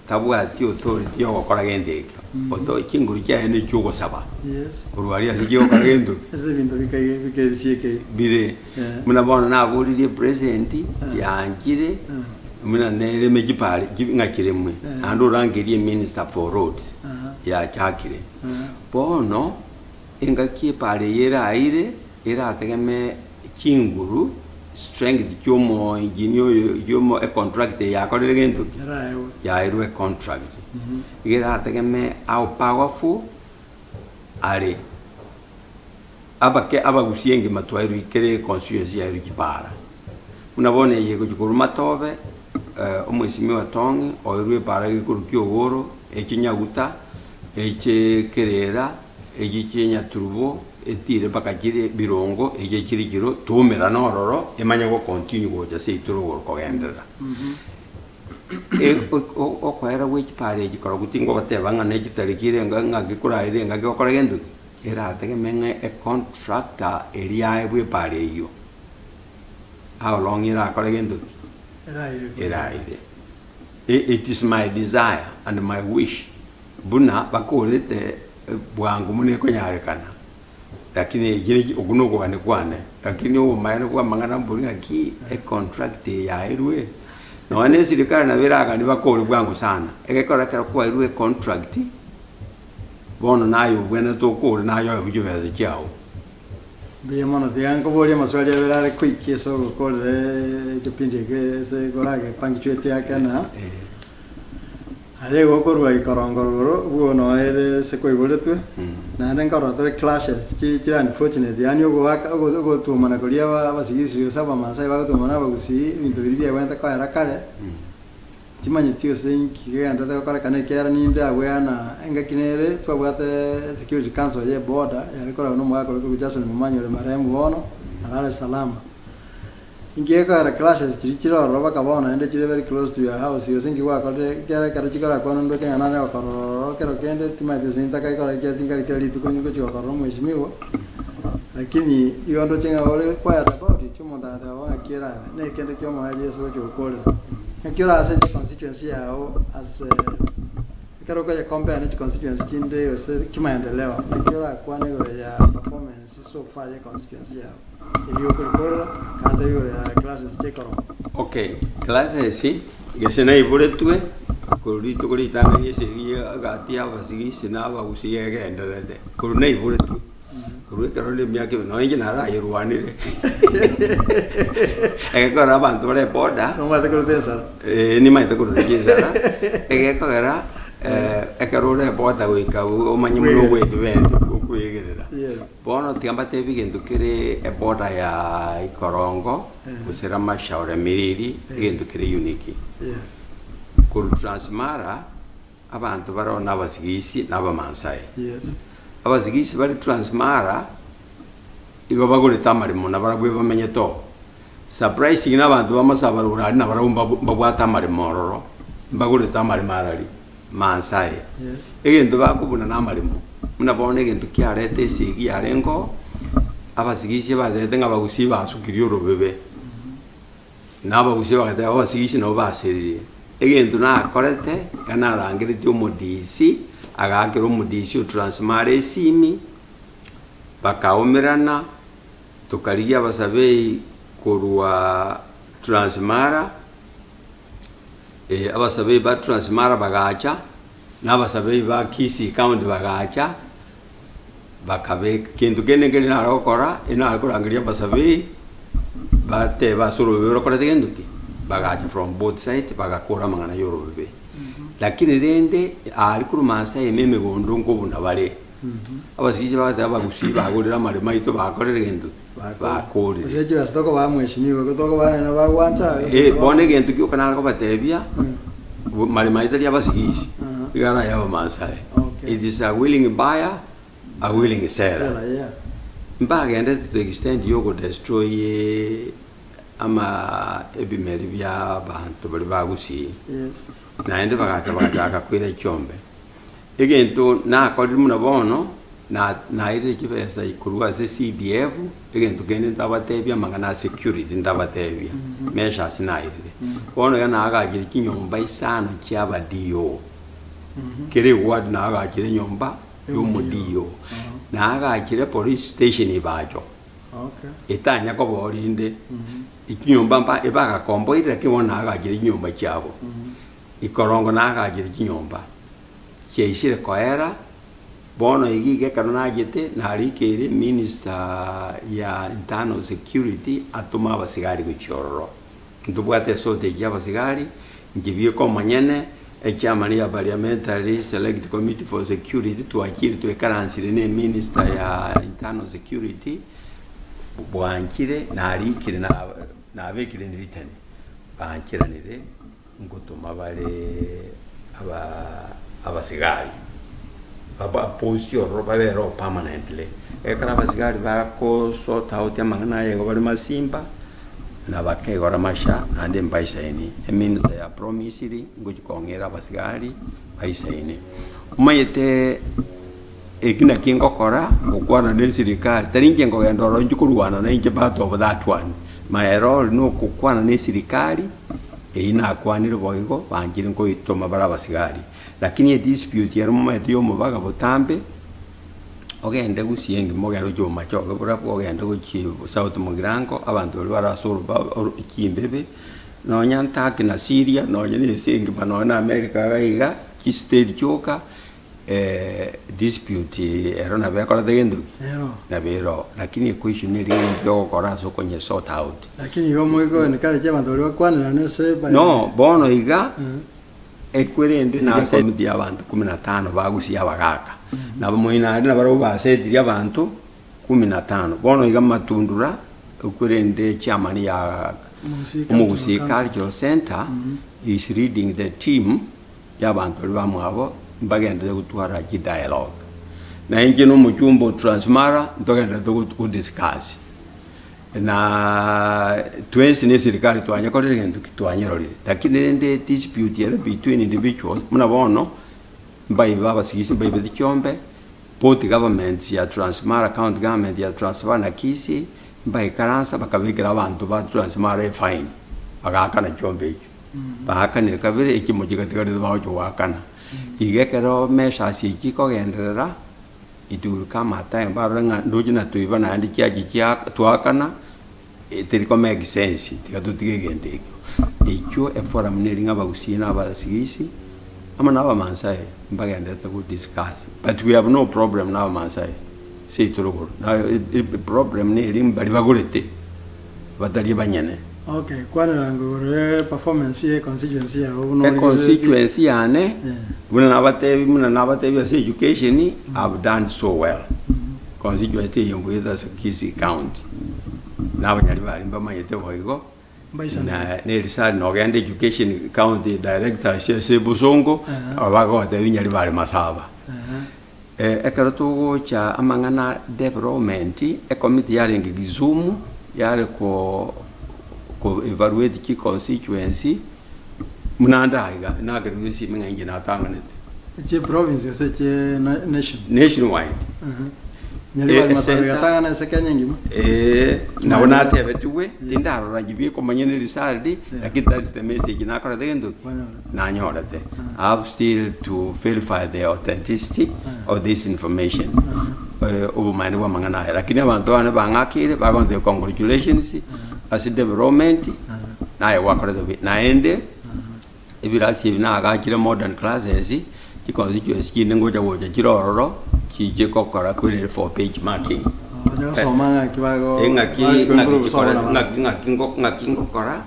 S2: tabwati authority ya ogokora gento ekio. Oto chinguru chiaye na echiogosaba.
S1: Yes.
S2: Korwa aria ase chiogokora gento ki?
S1: Ase ebinto bikai bikebisiekei.
S2: Bire. Buna bono naboririe president, yanchire, buna nereme chipare chi ng'a chiremwe, naende orangerie minister for roads, yachakire. Bono, engaki epara eye eraire, erategeme chinguru, strength chia omoengineer oyo chiomo econtract eye yakorire gento ki?
S1: Eraewe.
S2: Yaerwe econtract. Iga erategeme how powerful are. Abake abagusie engima twairwe kere constituency yairwe chipara. Buna bono eye egochia korwa Matobe, omwesimigwa Tong'i oirwe epara gekorwa Kiogoro, eche Nyaguta, eche Kerera, echi chie Nyaturubo, etire mpaka chire Birongo, eche chire chiro twaumerana ororo emanye go continue gocha seito rogoro kogenderera. Okoera gwe chipara echi korokwo tingogoteba ng'a ne chitariki ere ng'aki koraire engaki gokora gento ki, erategeme ng'a econtractor eria aye bw'epara eyio. How long erakore gento ki?
S1: Eraire goika.
S2: Eraire. It is my desire and my wish buna bakorete bwango buna ekonyarekana, lakini eki neki okwo na okogania kwane, lakini obomaene bwa amang'ana mbori ng'aki econtract eye yairwe, nonya na esirikari nabo eraganie bakore bwango sana, egekora ekero kwairwe econtract, bono naye obwenerete okore naye oebwe chibesa chiago.
S1: Mbuya mono, tiga nkoborie amaswali abere are quick ase ogokorera ekepindi eke ase korage punctuate ake na aye igo okorwa ikorongo rogoro obwo noe ere ase kwaiboretwe, naende nkorora tore clashes chi chire unfortunate yaani ogoaka ogo ogotuomana koria aba abasigisi gose abamasai bagotuomana abagusii ebinto biria biagwenerete koera kare. Timanyeti gose inki kegenderete gokorekana ekiagera ninde agwo Yana engaki nere twabwate security council ye border yare koragwa nomogaka ore korokwa Jason Momanyi ore marehemu bono arare salama. Inki gekoera clashes chiria chire ororo baka bono naende chire very close to your house gose inki gwakorire ekiagera ekero chikorakwana ndoche ng'a nanye gokorora ororo kero kende timanyeti gose nintaka ikora ekiagera tinkari kera rituko ngochia gokorora omweshimiwa lakini igo ndoche ng'a ore quiet about it omonto agateba bo ng'aki erabe nekende kia omoerio Yeso ogochia gokorera. Naki ore ase chiconstituency yao ase ekero okoye compare ne chiconstituency chinde gose kimaendeleo naki orakwane igoro ya performance so far ye constituency yao erio okorikorera kande igoro ya classes chiekoroka.
S2: Okay, classes gese naiboretwe korwa rituko ritang'ani esegi ya egati ya abasigisi na abagusii egendererete, korwa naiboretwe. Korwa ekero rende emiaka ebe nonya inche narayerwanire egekogera abanto bare eboda
S1: Nomanyete koreta ensara.
S2: eh, nimanyete koreta chinsara egekogera ekero ore eboda goika omanye buna ogwedefend okwegerera.
S1: Yes.
S2: Bono tiga mbatebie egento kere eboda ya Ikorongo gose Ramashauri Miriri egento kere unique.
S1: Yeah.
S2: Korwa Transmara Abanto baroo nabasigisi na Abamaasai.
S1: Yes.
S2: Abasigisi bare Transmara igo bagorete amaremo na barabwo bamenyete oo. Surprising na abanto ba Masaba rogoro aria nabarabwo mbabu mbabwate amaremo ororo, mbagorete amaremo arari Maasai.
S1: Yes.
S2: Egento bakobuna na amaremo, buna bono egento kiareta esegi yarenge oo, abasigisi batebete ng'a abagusii basukirie orobebe. Na abagusia bagateba, Abasigisi nabo baseririe. Egento nakorete, iga narangeretie omodisi, agaakera omodisi o Transmara esimi, bakaumerana, tokarigia abasabei korwa Transmara, abasabei ba Transmara bagacha, na abasabei ba Kisii County bagacha, Bakabeka kento kende nkeri nare gokora, inare korangeria abasabei, batebe ase orobebe rokorete gento ki? Bagacha from both side bagakora amang'ana ya orobebe. Lakini rende aria korwa Maasai ime emegondo nkobuna bare, abasisi bagateba abagusii bagorire amaremo aito bakorire gento ki? Bakorire.
S1: Gose chibesa tokobaa mweshimiwa, igo tokobaa naende bagwancha gose
S2: Eh, bono egento gioka nare kobatebia, maremo aye tari abasigisi, iga are aya Abamaasai.
S1: Okay.
S2: It is a willing buyer, a willing seller.
S1: Seller, yeah.
S2: Mbagendete to extent ya ogodestroy ama ebimeri bia abanto baria ba Gusii.
S1: Yes.
S2: Naende bagacha bagachaka koira chiombe. Egento nakorire buna bono, na nairire chibesa korwa ase CDF, egento kende ntabatebia amang'ana a security ntabatebia, measures nairire. Bono iga naagachire chinyomba isano chia aba DO. Kera eward naagachire enyomba ya omo DO. Naagachire police station Ibacho, etanya koba oo rinde, chinyomba mba ebagakomboire lakini bono naagachire chinyomba chiabo. Ikorongo naagachire chinyomba, chiaisire koera, bono iga iga ekero nachete narikeire minister ya internal security atome abasigari gochia ororo. Ntobwate eshortage ya abasigari, inche bieka omonyene, echairman ya parliamentary select committee for security twachire twekaransire na eminister ya internal security, bwanchire narikire na nabekire in written, bancheranire ngotoma bare aba abasigari babaposti ororo babere oo permanently. Ekero abasigari bako sort out amang'ana aya igo bare masimba, na bakegora masha naende mbaisaini, eminister ya promisiri ngochi kong'era abasigari baisaine. Omanyete eki naki ngokora, ngokwana na esirikari, tari inche nkogenda ororo inche korwana na inche part of that one. My role nokokwana na esirikari, eyio nakwanire boigo, banchire nkoitoma bare abasigari. Lakini edispute ere momanyete ya omobaga botambe, ogende gusii engima ogende gochia bomachoge borabwo, ogende gochia south mugirango, abanto baria bare ase oroba oro chimbebe, nonya Turkey na Syria, nonya na ense engima nonya na America iga iga, chistate chioka. Dispute ero nabo ekorete gento ki?
S1: Ero.
S2: Nabo ero. Lakini equation eri egento yogokora ase okonye sort out.
S1: Lakini igo moiko encourage abanto baria bakwanerane ase by.
S2: No, bono iga, ekwerende nase committee ya abanto kumi na tano bagusia abagaka. Nabo moino aria nabarabwo basetirie abanto kumi na tano. Bono iga matundura, ekwerende chairman ya
S1: Omogusii
S2: Omogusii
S1: Cultural Council.
S2: Cultural Centre is leading the team. y'abanto baria bamwabo mbagenderere gotwara chidialogue. Na inche na omochumba o Transmara ntogendererete go discuss na twensi na eserikari twanyekorire egento ki twanyerorire. Lakini rende dispute ere between individuals buna bono mbaibe abasigisi mbaibete chiombe, both governments ya Transmara county government ya Transmara na Kisii mbaikaransa bakabekera abanto ba Transmara efine bagaakana chiombe echio. Baakanire kabere, ekimo chigatigarete bagochia goakana. Iga ekero measures echi chikogenderera, it will come a time barore ng'a ndoche natoiba naende chiachi chia twaakana, eteri ko make sense, tiga totige egento ekio. Ekio eforum neri ng'a abagusii na abasigisi, amo na abamaasai mbagendererete go discuss, but we have no problem na abamaasai seito rogoro, na problem neri mbari bagorete. Batari abanyene.
S1: Okay, kwanera igoro ye performance ye constituency yao buna origereretie.
S2: Econstituency yane buna nabatebi buna nabatebi ase education I've done so well. Constituency eye mbuete ase Kisii County. Na abanyari baria mbamanyete boigo
S1: Mbaisanegete.
S2: na nerisari nogenda education county director ase ase Bosongo bagotebi Nyaribari Masaba. Ekero togocha amang'ana development, ecommittee yarenge Kisumu, yare ko ko evaluate chi constituency, buna ande aiga, nakerigwe esimi ng'a inche natang'anete.
S1: Echi province gose echi nation?
S2: Nationwide.
S1: Nyaribari Masaba egatang'ana ase Kenya engima?
S2: Eeh, nabo natebetigwe, tindarora inche bikomanya ne result, lakini that is the message nakorete gento ki? Nanyorete. I have still to verify the authenticity of this information. Obomaene bwa amang'ana aya. Lakini abanto bane bang'akeire bagontebia congratulations ase development naye gwakorete buya. Naende ebirasi ebi nagachire modern classes chiconstituency chinde ngocha gocha chire ororo chiche gokora kwere for page marking.
S1: Bacha gosoma ng'aki bago
S2: Eng'aki
S1: bago
S2: ng'aki
S1: improve
S2: chikore
S1: somo na
S2: ng'aki ng'aki ngo ng'aki ngokora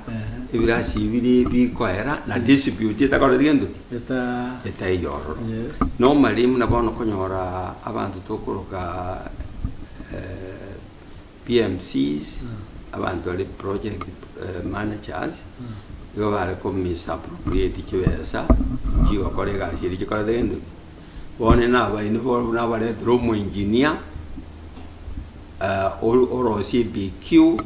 S2: ebirasi ebi bire bikoera na dispute etakoreti gento ki?
S1: Eta
S2: Etaiyo ororo.
S1: Yes.
S2: Normally buna bono okonyora abanto tokoroka PMCs, abanto bare project managers, igo bare ko misappropriate chibesa chigokora egasi eria chikorete gento ki? Bono nabaini bono nabaretire omoengineer orosie BQ,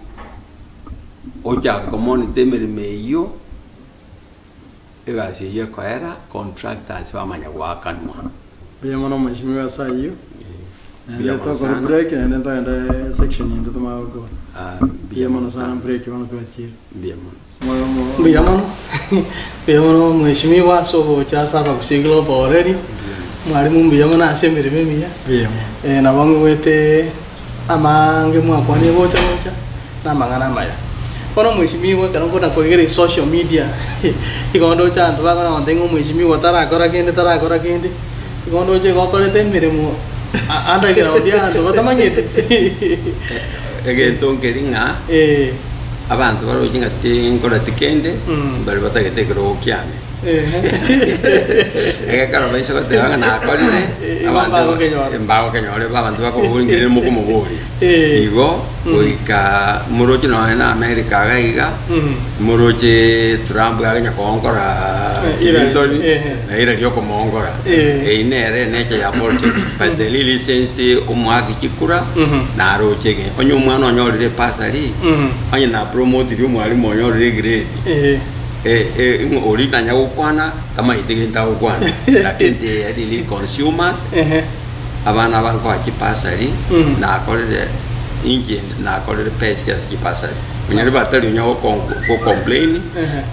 S2: ochaka komonitor emeremo eyio, egasi eyio ekoera, contractors bamanya goakanwa.
S1: Mbuya mono mheshimiwa ase ayio. Naende
S2: Mbuya mono
S1: tokore
S2: sana.
S1: break naende togende section ende tomanye gokora.
S2: Ah,
S1: Mbuya mono sana break bono twachire.
S2: Mbuya mono.
S3: Mbuya mono, mbuya mono mheshimiwa ase ogocha ase Abagusii Global Radio, mwalimu mbuya mono ase emeremo emiya,
S1: Mbuya mono.
S3: Eh, nabo ngigwete amaange mwakwanire gocha gocha, na amang'ana amaya. Bono mheshimiwa ekero nkona korigereria social media, igo ndoche abanto bakona gontebia ng'a omheshimiwa tarakora kende tarakora kende, igo ndoche igo okorete emeremo underground abanto batamanyeti.
S2: Egento nkeri ng'a
S3: Eh.
S2: abanto baroche ng'a tinkoreti kende, mbari batagete ekerogo kiane. Egekero baise goteba ng'a nakorire,
S3: Eh,
S2: abanto
S3: mbagokenyora.
S2: mbagokenyora igo abanto bakoboria nkerende mokomoboria.
S3: Eh.
S2: Igo goika moroche nonya na America iga iga, moroche Trump aganya koongora
S3: Eh, Hillary,
S2: Clinton,
S3: eh.
S2: na Hillary okomoongora.
S3: Eh.
S2: Eyio nere nature ya politics, but the real essence omoaki chikura, naroche ege onye omwana onyorire ebasari, onye na promotiri omwalimu onyorire egrade, ng'a oria nanya gokwana, tamanyeti gento agokwana, lakini they are really consumers, abana aba nkoa chibasari, nakorire Inche nakorire pesa ase chibasari. Onye batari onya go complain,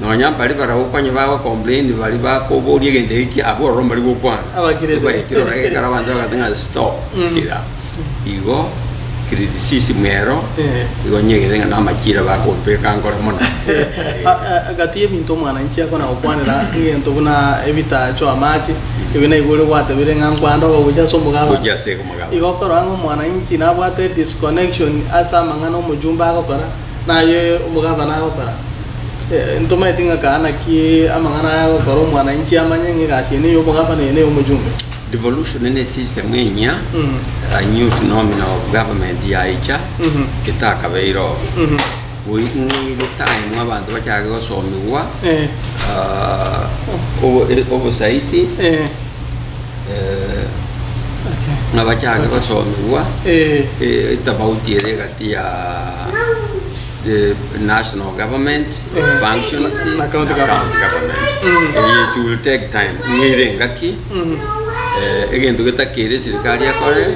S2: nonya mbari baragokonye bago complain bari bakoboria egento eki abwo ororo mbari gokwana.
S3: Abakirete.
S2: Baetire ororo ekero abanto bagoteba ng'a stop kira. Igo criticism ero igo nyegete ng'a namachira bakombeka nkore mono.
S3: Gati y'ebinto omwananchi akona gokwanera egento buna ebitacho, amache, ebi naigure gwatebire ng'a nkwande ogocha ase omogabana.
S2: Gochia ase omogabana.
S3: Igo okorora ng'a omwananchi nabwate disconnection ase amang'ana omojumbe agokora na aye omogabana agokora. Ntomaeti ng'a kaa naki amang'ana aya agokora omwananchi amanye ng'a egasi eye neya omogabana eye neya omojumbe.
S2: Devolution ne system enyia, a new phenomena of government yaicha, etakabeire oo. Ng'ire time abanto bachake gosomigwa obosaiti, ng'a bachake gosomigwa etofauti ere egati ya the national government functions
S3: Na county
S2: na county government. It will take time, ng'ire engaki egento getakeire eserikari ekore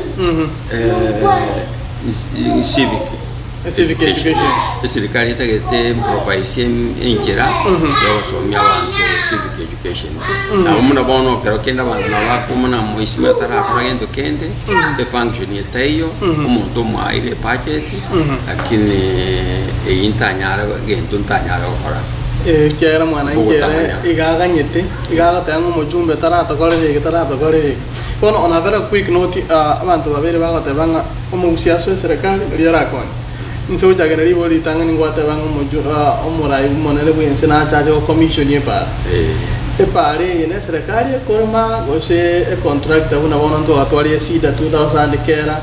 S2: civic
S3: Civic education.
S2: Eserikari etagete improvise enchera yogosomia abanto civic education. Nabo buna bono ekero kende abanto nabo bakomana moisime atarakora gento kende, efunction etaiyo, omonto omoaire ebudget, lakini eyio ntanyare gento ntanyare gokora.
S3: Ekiagera mwananchi ere
S2: Ogotamanya.
S3: iga aganyete, iga agoteba ng'a omojumbe taratokorera eke taratokorera eke. Bono on a very quick note, abanto babere bagoteba ng'a Omogusia ase eserekari riria arakonye. Inse gochakera ribori ritang'ani ngwateba ng'a omoju omorai omonene bw'ense nache ache gocommission epaara. Epaara eye neserekari ekorema gose econtractor buna bono ntwagatwaria esida 2000 kera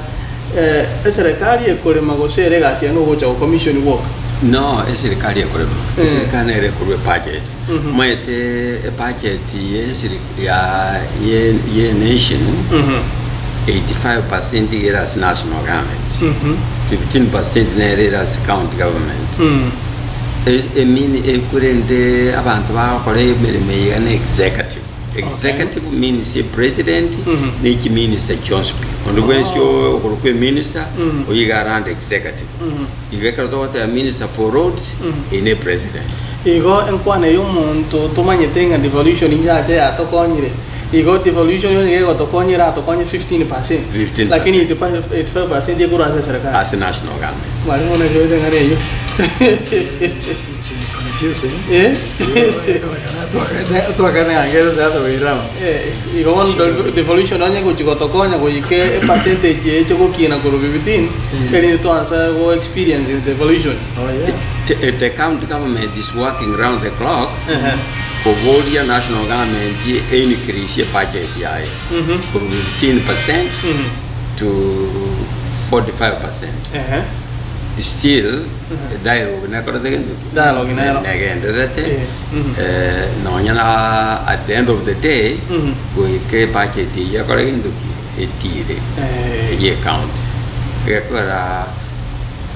S3: eserekari ekorema gose ere egasi yaye nogocha gocommission gwoka.
S2: No, eserekari ekorema. Eserekari nere ekorwa ebudget. Omanyete ebudget ye ya ye ye nation 85% iga ere ase national government, 15% nere ere ase county government. E- emini ekorende abanto bagokora emeremo eye iga na executive. Executive means e president ne chiminister chionsi pi. Onde bwensi okorokwa eminister, oyio iga are under executive. Igo ekero togoteba minister for roads, eye ne president.
S3: Igo enkwana eye omonto tomanyete ng'a devolution inchache yatokonyire, igo devolution onye gegotokonya eratokonye 15%,
S2: 15%.
S3: lakini 85% ekorwa ase eserekari.
S2: Ase national government.
S3: Mwalimu naki oete eng'ana eyio?
S1: It's confusing.
S3: Eh?
S1: Twakane angere sasa oirama.
S3: Eh, igo bono devolution onye gochi gotokonya goika epercentage eche gokina korwa 15, erinde twansa go experience devolution.
S1: Oh yeah.
S2: The, the county government is working round the clock
S3: Ehe.
S2: koboria national government eincrease budget yaye from 15% to 45%.
S3: Ehe.
S2: Still dialogue nekorete gento ki?
S3: Dialogue nero.
S2: Negendererete
S3: Eh, mhm.
S2: nonya na at the end of the day
S3: Mhm.
S2: goika ebudget eyio ekore gento ki? Etire
S3: Eh.
S2: eye ecounty. Egekogera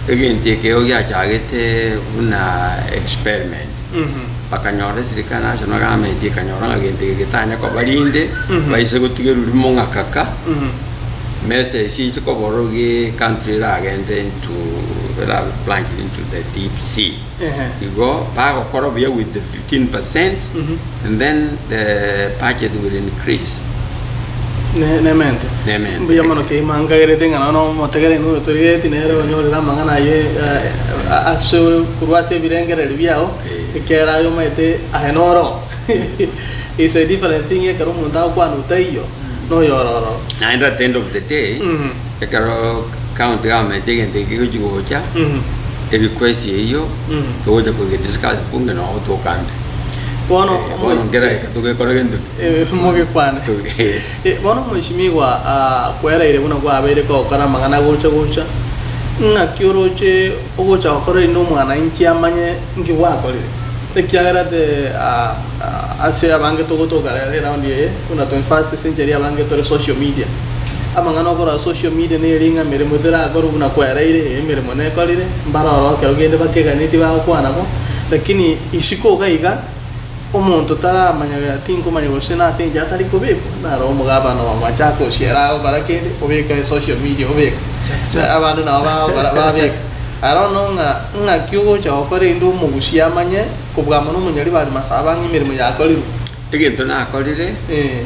S2: egento ekio giachagete buna experiment
S3: Mhm.
S2: bakanyora eserikari national government ekanyora ng'a gento eke getanya koba rinde
S3: Mhm.
S2: baise gotigerwa rimo ng'a kaka
S3: Mhm.
S2: Message inche kobora oge country eragende into erabe plunged into the deep sea.
S3: Ehe.
S2: Igo bagokora buya with the 15% and then the budget will increase.
S3: Ne- nemente
S2: Nemente.
S3: mbuya mono keima nkagerete ng'a nono omotegereri noyo otorigeretie nere onyorere amang'ana aye eh, ase korwa ase ebirengererio biao
S2: Eh.
S3: ekiagera aye omanyete aye noro is a different thing ekero omonto agokwana otaiyo noyororo.
S2: Naende at the end of the day, ekero county government egento eke gegochi gocha, erequest eyio, togocha koge discuss bunge noo tokande.
S3: Bono
S2: Bono nkera eke togekora gento ki?
S3: Mogekwane.
S2: Toge-
S3: Bono mweshimiwa kweraire buna kwabeire kogokora amang'ana gocha gocha, ng'aki oroche ogocha gokora erinde omwananchi amanye nki gwakorire? Ekiagera the ase abange togotoka rero eround eye buna 21st century abange tore social media. Amang'ana okorora social media neri ng'a emeremo terakorwa buna kweraire ee emeremo nekorire mbare ororo ekero kende bakeganetie bagokwana bo, lakini isiko iga iga omonto taramanya tinkomanya gose nase enchera atari kobekwa naro omogabana wa Machakos ere agokora kende obeka social media obeka. Abande nabo bagokora babeka. I don't know ng'a ng'aki ogocha gokora erinde omogusia amanye kobua mono omonyaribari masaba ng'a emeremo yakorirwe.
S2: Egento nakorire,
S3: Eh.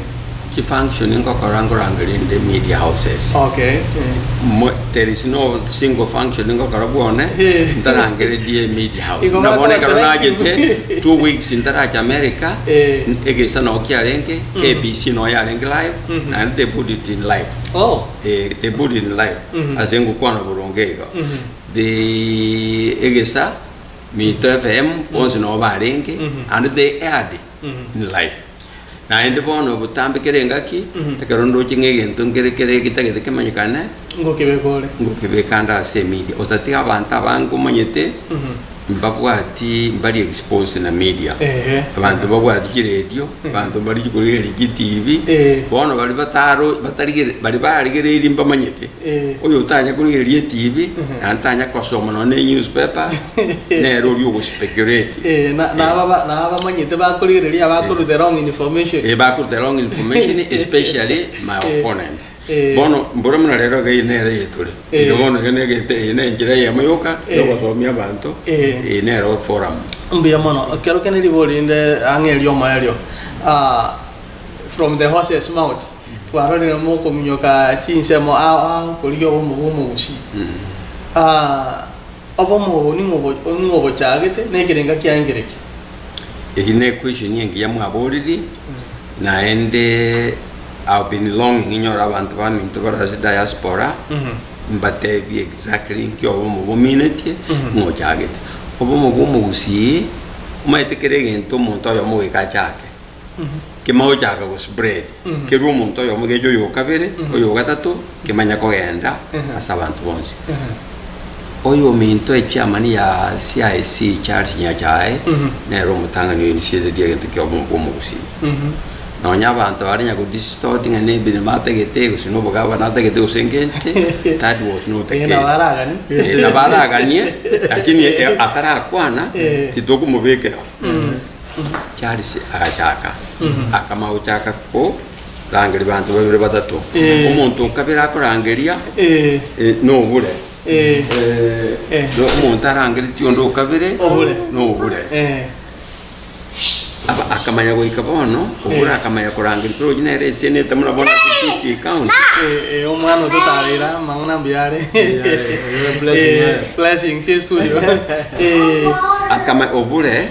S2: chifunction ngokora nkorangeria inde media houses.
S3: Okay. Eh.
S2: Mo, there is no single function ngokora bwone
S3: Eh.
S2: ntarangererie media house.
S3: Igo
S2: Buna bono
S3: bakoba
S2: ekero
S3: selective.
S2: nachete 2 weeks ntaracha America,
S3: Eh.
S2: egesa noo kiarenge, KBC noo yarenge live,
S3: Mhm.
S2: naende they put it in live.
S3: Oh.
S2: They put it in live ase ngokwana boronge igo. The egesa Mito FM bonsi noo barenge and they aired in live. Naende bono botambe kera engaki ekero ndoche ng'a egento nkere kere getagete kemanyekane
S3: Ngokebeka ore.
S2: ngokebeka nde ase emedia otatiga abanto abange omanyete mbabwati mbari exposed na media. Abanto babwati chiredio, abanto mbari chikorigereria chitibi, bono baria bataro batarigere baria barigereirie mbamanyete. Oyo otanya korigereria etibi, naende tanya kosoma nonya ne enewspaper, nere oria ogospeculate.
S3: Eh, na na aba na abamanyete bakorigereria abakorwa the wrong information.
S2: Eh, bakorwa the wrong information especially my opponent.
S3: Eh.
S2: Bono mbora buna rero iga eye nere eyetore.
S3: Eh.
S2: Iga bono iga negete eye ne enchera eyemo yoka
S3: Eh.
S2: yogosomia abanto
S3: Eh.
S2: eye nero forum.
S3: Mbuya mono. Ekero kende ribori rinde ang'e erio omoerio. Ah, from the horse's mouth. Twarorire mokominyoka chinsemo ao ao korigia obomo bwa omogusii. Ah, obomo obo ning'o obo ning'o obochagete na ekerenga kiaye nkereki?
S2: Eri ne equestion engiya mwaboriri, naende I've been longing inyore abanto baminto bare ase diaspora mbatebie exactly nki obomo bominetie ng'o ochagete. Obomo bwa omogusii omanyete kera egento omonto oyomo goika achake, kemanye gochaka go spread, kerwe omonto oyomo geche oyo okabere, oyo ogatato, kemanye kogenda ase abanto bonsi. Oyo ominto echairman ya CIC Charles Nyachae nere omotang'ani o initiated egento kia obomo bwa omogusii. Nonya abanto bare nya godistort ng'a nebirimo atagete gose na obogabana atagete gose ngente, that was not the
S3: Eh,
S2: case.
S3: nabo araganie.
S2: Eh, nabo araganie, lakini eh, atarakwana
S3: Eh.
S2: titokomobekera. Charles agachaka akama gochaka korangeria banto babere batato.
S3: Eh.
S2: Omonto okabere akorangeria
S3: Eh,
S2: eh, nobure.
S3: eh,
S2: Eh,
S3: Eh.
S2: no- omonto arangeretie onde okabere
S3: Obure.
S2: nobure.
S3: eh.
S2: Aba akamanya goika bono obure
S3: Eh.
S2: akamanya korangeria torochi nere eseneta muna bono ase Kisii County.
S3: Eh, eh, omwana ototarera amang'ana mbuya are.
S1: Yeah, blessing,
S3: Eh,
S1: yeah.
S3: blessing si studio. Eh,
S2: Akama obure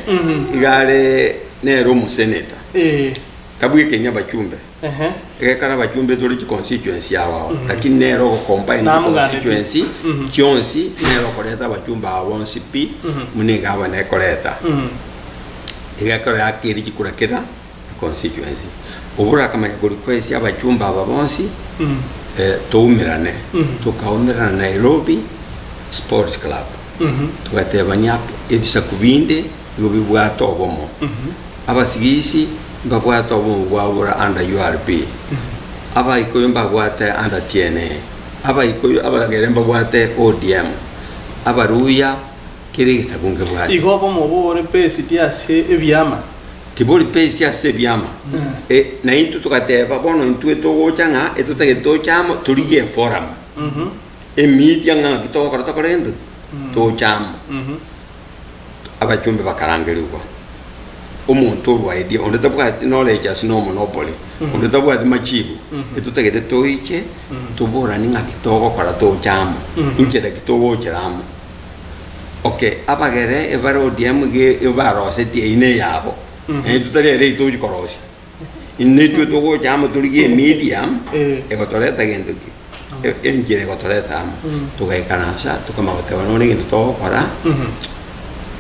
S2: iga are nere omoseneta
S3: eh,
S2: tabwekenya abachumbe
S3: ehe.
S2: egekara abachumbe tore chiconstituency abo abo lakini nere ogocombine
S3: Namuganeti.
S2: constituency chionsi nere okoreta abachumbe abo bonsi pi muna egabana ekoreta egekero yakeri chikura kera constituency obure akamanya korequest abachumbe aba bonsi eh, toumerane tukaumerana Nairobi Sports Club tugatebania ebisaku binde nigo bibwate obomo abasigisi mbabwate obomo bwabura under URP abaikoyo mbabwate under TNA abaikoyo abagere mbabwate ODM abaruya kere egesaku nkebwate
S3: Igo obomo obo ore based ase ebiama.
S2: tibori based ase ebiama Eh, na intwe togateba bono intwe togocha ng'a etotagete tochamo torigie eforum emedia ng'a naki togokora tokore ento tochamo abachumbe bakarangerigwa omonto orwa idea onde tabwati knowledge ase no monopoly onde tabwati machibu etotagete toiche toborani ng'aki togokora tochamo inchera ki togocheramo okay abagere ebare ODM ge ebarosetie eine yabo eh tutari ere tochikorosia ine twe togochamo torigie medium
S3: Eh.
S2: egotoreta gento ki enchera egotoreta amo tugaikaransa tukamagoteba nore egento togokora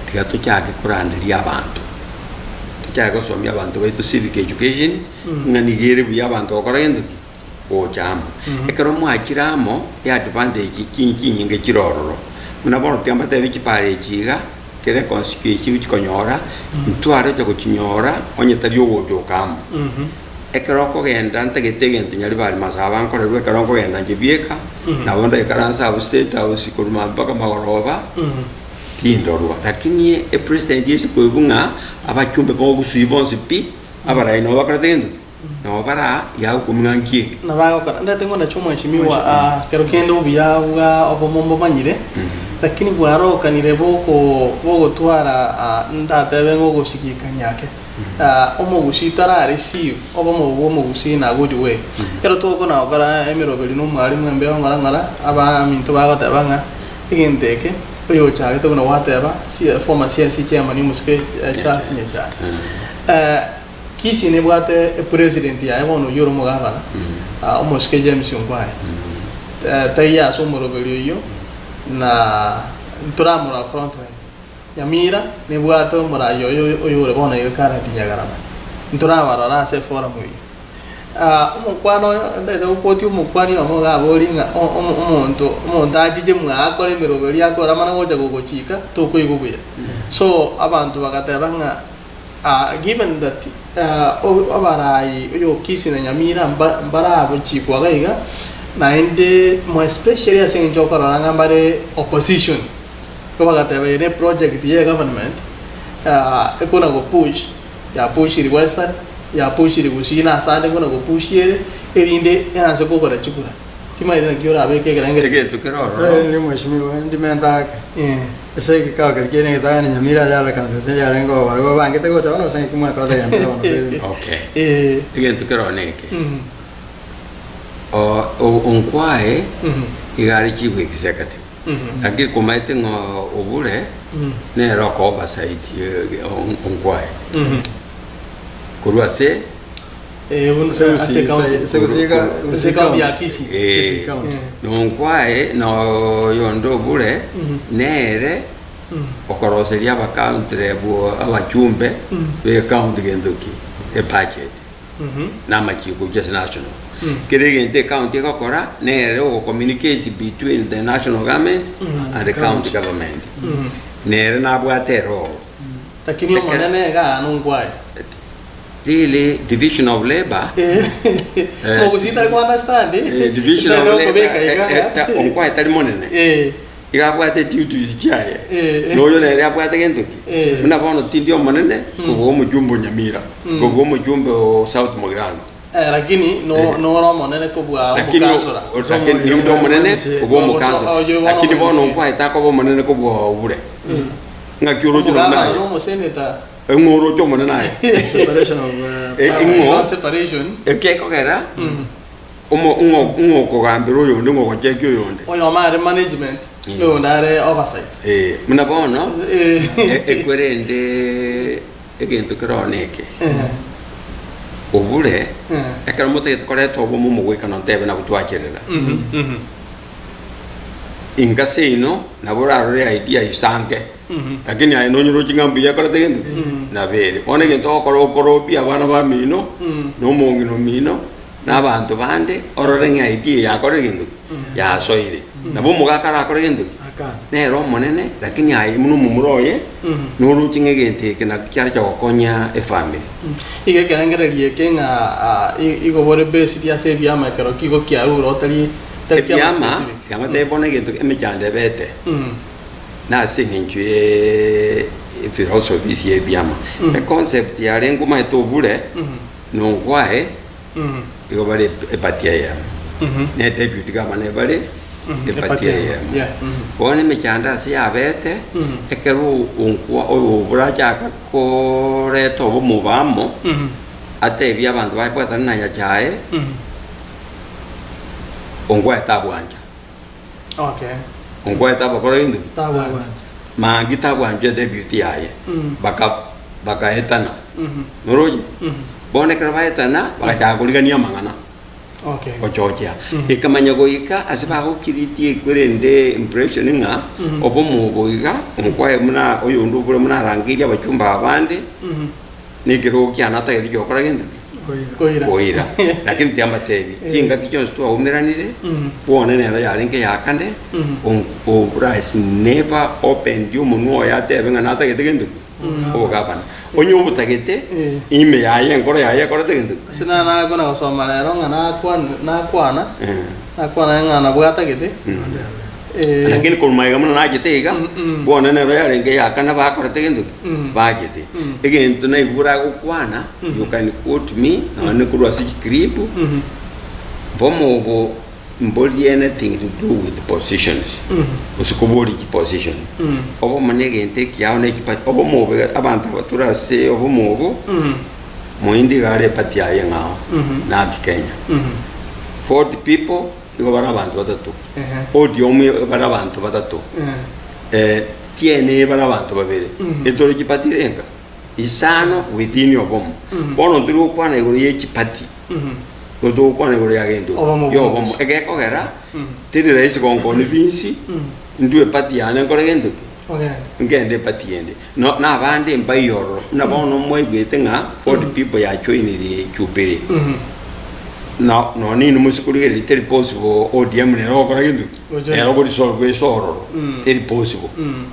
S2: tiga tochake koranderia abanto tochake gosomia abanto baito civic education ng'a niga ere buya abanto gokora gento ki gocha amo ekero mwachire amo e advantage chinyinge chirororo buna bono tiga mbatebie chipara echi iga kere constituency chikonyora ntwareche gochinyora onye tari ogochoka amo ekero okogenda ntagete egento nyaribari masaba nkorerwa ekero nkogenda nchibieka nabo ndaikaransa abwo state house korwa mpaka magoroba tindorwa lakini epresident yese koigwa ng'a abachumbe bogosui bonsi pi abarai nabo bakorete gento ki Nabo bara yagokumia ng'a nki eke.
S3: Na bagokora, ndete ng'o nache omweshimiwa, ah, kero kende obuya bwa obomo mbomanyire, lakini bwarokanire boko bogotwara ah, ndatebe ng'a ogosigikania ake. Ah, omogusii tara receive obomo bwa omogusii in a good way. Ekero togokona gokora emeroberi na omwalimu embeo ng'ora ng'ora, abaminto bagoteba ng'a egento eke, oyochagete buna gwateba, sie former CIC chairman omosike Charles Nyachae. Eh, Kisii nebwate epresident yaye bono oyio ore omogabana, omosike James Ongwae. Taiyo ase omoroberi oyio na ntoramorora frontline. Nyamira nebwate omorai oye oyore bono iga current Nyagarama. Ntorabarora ase eforum eyio. Omokwana oyo ntagete goquotia omokwani oyomo iga aborie ng'a omonto omonto achiche mwaye akore emeroberi akore amana gocha gogochika tokoigwa buya. So abanto bagateba ng'a Given that abarai oyo Kisii na Nyamira mbaragochikwa iga iga, naende more especially ase eng'encho okorora ng'a mbare opposition, igo bagateba eye ne project ye government ekona go push, ya pushiri Western, ya pushiri Gusii na asande ekona go push ere, erinde eanse kogora chikura. Timanyeti naki orabeke ekerengererio.
S2: Egento kere ororo.
S1: Tari mweshimiwa, ndime ntake. Ase egekao keria kiaino egetang'ani Nyamira ayare kanisa yarenge oo barabwo bangete gocha bono gose ng'aki mwakorete egento bono bere.
S2: Okay. Egento kere oo neke. Onkwae iga are chief executive. Lakini komaete ng'a obure nere oko oversight onkwae. Korwa ase Nonkwae na oyonde obure nere okoroseria abacounty rep abachumbe be county gento ki? Ebudget na amachiko gochia ase national. Kera egento ecounty egokora nere ogo communicate between the national government and the county government. Nere nabwate eroro.
S3: Lakini Omonene iga nonkwae.
S2: Really division of labor
S3: Mogusii tari ko understand
S2: division of labor onkwae tari monene iga abwate duties chiaye na oyo nere abwate gento ki buna bono tindi omonene kobua omochumbe o Nyamira kobua omochumbe o South Mugirango
S3: Lakini nore omonene kobua omokansora
S2: lakini ninde omonene kobua omokansora lakini bono onkwae takoba omonene kobua obure ng'aki oroche nonya
S3: Omogabana na omosenator.
S2: Ng'o oroche Omonene aye?
S1: Separation of
S2: Eh, ing'o
S3: No separation.
S2: ekekogera omo- ng'o ng'o okogambera oyonde ng'o ogochekia oyonde
S3: Oyomo are management, oyonde are oversight.
S2: Eh, buna bono
S3: Eh.
S2: e- ekwerende egento kere oo neke
S3: Eh.
S2: obure
S3: Eh.
S2: ekero motagete koreta obomo omogwekano ntebe nabo twacherera
S3: Mhm, mhm.
S2: Inga seino nabo orarore idea isange lakini aye nonyoroche ng'a mbuya ekorete gento ki? Nabo ere. Bono egento ogokora okorobia abana bamino, na omong'ina omino, na abanto bande, orore ng'a idea eye yakorire gento ki? Yasoire. Nabo omogaka arakore gento ki? Nere omonene, lakini aye buna omomura oye, noroche ng'a egento eke naki kiarecha gokonya efamiri.
S3: Iga ekerengererio eke ng'a igo bore based ase ebiama ekero kigo kiarure otari tari kiama
S2: Ebiama,
S3: specific.
S2: kiang'otebia bono egento emechando ebete. Nase eng'encho ye philosophies ye ebiama. Econcept yarenge omanyete obure na ongwae igo bare eparty eyemo. Na edeputy governor ebare eparty eyemo. Bono emechando ase yabete, ekero onkwa oyo obure achaka koreta obomo amo, atebie abanto babwatane na Nyachae, ongwae tabwancha.
S3: Okay.
S2: Onkwaete abakora gento ki?
S3: Tabwancha.
S2: Mangi tabwanchete ebeauty yaye.
S3: Mm.
S2: Baka bakaetana.
S3: Mhm.
S2: Noroche?
S3: Mhm.
S2: Bono ekero baetana, bagachaka korigania amang'ana,
S3: Okay.
S2: gochochea.
S3: Mm.
S2: Ekamanya goika ase bagokiritia ekwerende impression ng'a
S3: Mhm.
S2: obomo obo iga, onkwae buna oyonde obure buna arangeirie abachumba abande,
S3: Mhm.
S2: Nekerogo kiane atagete giokora gento ki?
S3: Koira.
S2: Koira. Lakini tiamatebi, chingaki chionsi twaumeranire, bono nero yarenge eya kane, Obrice never opened omonwa oye atebe ng'a natagete gento ki? Obogavana. Onye obotagete, ime yaye enkoro yaye ekorete gento ki?
S3: Ase nana kona gosoma rero ng'a nakwana, nakwana, nakwana ng'a nabwo atagete. Eh.
S2: Lakini korwa magega buna nachete iga,
S3: Mm, mm.
S2: bono nero yarenge eyakana bakorete gento ki?
S3: Mm.
S2: Bachete.
S3: Mm.
S2: Egento naigure agokwana, you can quote me, nonya ne korwa ase chiclip,
S3: Mhm.
S2: bomo obo mbori anything to do with positions,
S3: Mhm.
S2: gose koboria chiposition.
S3: Mm.
S2: Obomo na egento ekiao na ekipa obomo obo abanto aba tore ase obomo obo,
S3: Mhm.
S2: moindi iga are eparty yaye eng'ao,
S3: Mhm.
S2: Narc Kenya.
S3: Mhm.
S2: 40 people Igo bare abanto batato,
S3: Ehe.
S2: ODM bare abanto batato,
S3: Ehe.
S2: eh, TNA bare abanto babere,
S3: Mhm.
S2: etore chipati renga isano within obomo.
S3: Mhm.
S2: Bono ntiri gokwana igoro ye chipati,
S3: Mhm.
S2: igo togokwana igoro ya gento
S3: Obomo
S2: ya obomo.
S3: bwonsi.
S2: Egekogera,
S3: Mhm.
S2: teri rahisi gonconvince,
S3: Mhm.
S2: ndue epati yane nkore gento ki?
S3: Ogende.
S2: Ngende epati ende. No, na abande mbai ororo, buna bono mwaigwete ng'a Ford people yajoinire Jubilee.
S3: Mhm.
S2: Na nonya inwe moise korigereria teri possible ODM nere ogokora gento ki?
S3: Gocha.
S2: Nere ogorisolve ase ororo,
S3: Mm.
S2: teri possible.
S3: Mm.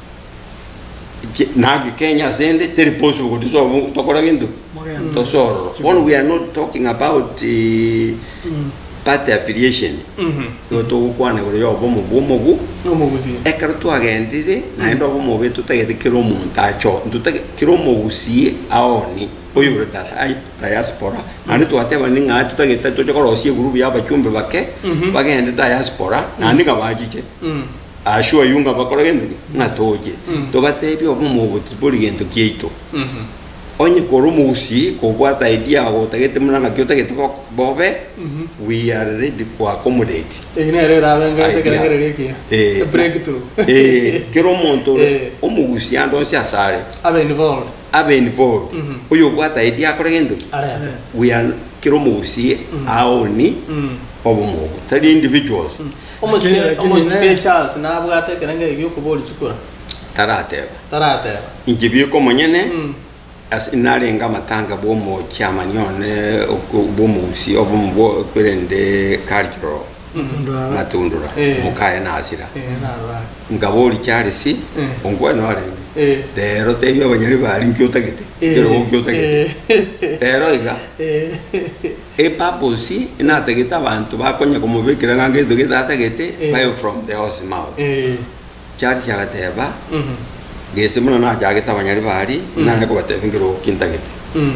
S2: Ki- Naki Kenya ase ende teri possible godisolve tokore gento ki?
S1: Mogende.
S2: Tose ororo. Bono we are not talking about eh,
S3: Mm.
S2: party affiliation.
S3: Mhm.
S2: Igo togokwana igoro ya obomo bwa omogu,
S3: Omogusi.
S2: ekero twagendire naende obomo obe totagete kera omonto acho ntotage kera omogusii aoni oyore diaspora naende twatebani ng'a totagete toche korosia egroup ya abachumbe bake
S3: Mhm.
S2: bagende diaspora naende ng'a bachiche
S3: Mm.
S2: assure you ng'a bakore gento ki? Ng'a toche
S3: Mm.
S2: tobatebie obomo obo tibori gento kiaito.
S3: Mhm.
S2: Onye kore omogusii kobwate idea gotagete buna ng'aki otagete bobe, we are ready ko accommodate.
S3: Eyio nere erabe engaete
S2: Idea.
S3: ekerengererio ekiya.
S2: Eh,
S3: A breakthrough.
S2: Eh, kera omonto ore
S3: Eh.
S2: omogusii ande onsi asare
S3: Abe involved.
S2: abe involved
S3: Mhm.
S2: oyo obwate idea akore gento ki?
S3: Arete.
S2: We are kera omogusii aoni
S3: Mm.
S2: obomo obo tari individuals
S3: Omosike
S1: Lakini- lakini
S3: omosike
S1: ne-
S3: Charles nabwate ekerengerio giokobori chikura.
S2: tarateba.
S3: Tarateba.
S2: Inche bieka omonyene
S3: Mm.
S2: ase narenge amatanga bw'omochiamani one oko- bw'omogusii obomo bwo kwerende cultural
S1: Matundura.
S2: matundura
S3: Eh.
S2: mokaye nasira
S3: Eh, narora.
S2: nkaboria Charles
S3: Eh.
S2: ongwane orenge
S3: Eh.
S2: rero tebia abanyari bari nki otagete
S3: Eh.
S2: kerogo nki otagete
S3: Eh.
S2: rero iga
S3: Eh.
S2: epurpose natagete abanto bakonya komobekera ng'a ngento gete atagete
S3: Eh.
S2: buy from the horse mouth
S3: Eh.
S2: Charles agateba,
S3: Mhm.
S2: Gese buna nachagete abanyari baria, nanye kobatebia nkerogo ki ntagete.
S3: Mm.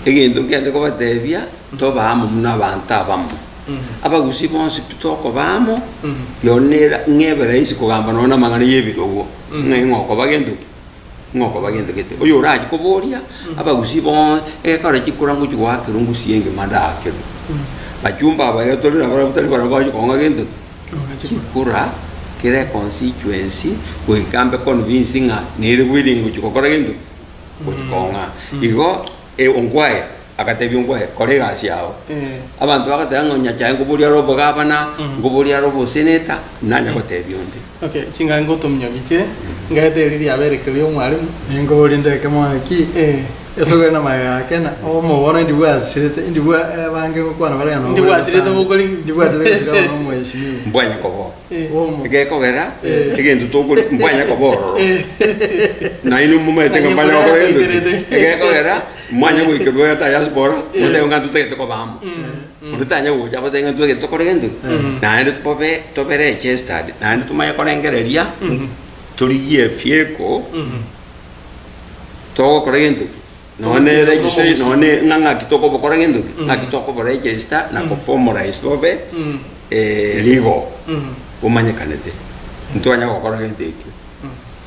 S2: Egento nkende kobatebia, tobe amo buna abanto abamo.
S3: Mm.
S2: Abagusii bonsi pi tokoba amo,
S3: Mm.
S2: rirorio nera ng'ebe rahisi kogamba nonya na amang'ana y'ebirogo,
S3: Mm.
S2: ng'a ing'o okoba gento ki? Ng'o okoba gento gete. Oyo orache koboria, abagusii bonsi, egekora chikura ngochia goakerwa ngusie engima ndaakerwe.
S3: Mm.
S2: Bachumba aba iga tore nabarabwo tari barabwo bagochia kong'a gento ki? Chikura kera econstituency goika mbe convince ng'a nere willing gochia gokora gento ki? Gochia kong'a. Igo e Ongwae agatebia Ongwae kora egasi yao. Abanto bagateba ng'a Nyachae nkoboria are obogabana, nkoboria are oboseneta, nanya gotebia onde.
S3: Okay, chingaki ngotominyokia chire, ngaete erio riabere keria omwalimu.
S1: Ninkoboria ndeke mwaki,
S3: Eh.
S1: Esuguri na magega ake na omobono indi bwasirete indi bwa abange gokwana bare ng'a
S3: Indi bwasirete bokori-
S1: indi bwachete gosira bono omweshimiwa.
S2: Mbwanya koba
S3: Eh.
S1: Omo.
S2: Egekogera
S3: Eh.
S2: egento tokori mbwanya koba ororo.
S3: Eh.
S2: Nainwe momanyete ng'a mbwanya gokora gento ki?
S3: Nainwe
S2: Egekogera mwanya goikerwa egento diaspora,
S3: Eh.
S2: motebe ng'a ntotagete koba amo. Onde tanya gocha abatebe ng'a ntotagete tokore gento ki? Naende bobe tobe registered, naende tomanye korengereria, torigie efieko. Togokora gento ki? Nonya ne registration, nonya ne ng'a ng'aki tokobokora gento ki? Ng'aki tokoboregister na koformalize bobe legal, bomanyekanete. Ntwanya gokora gento ekio.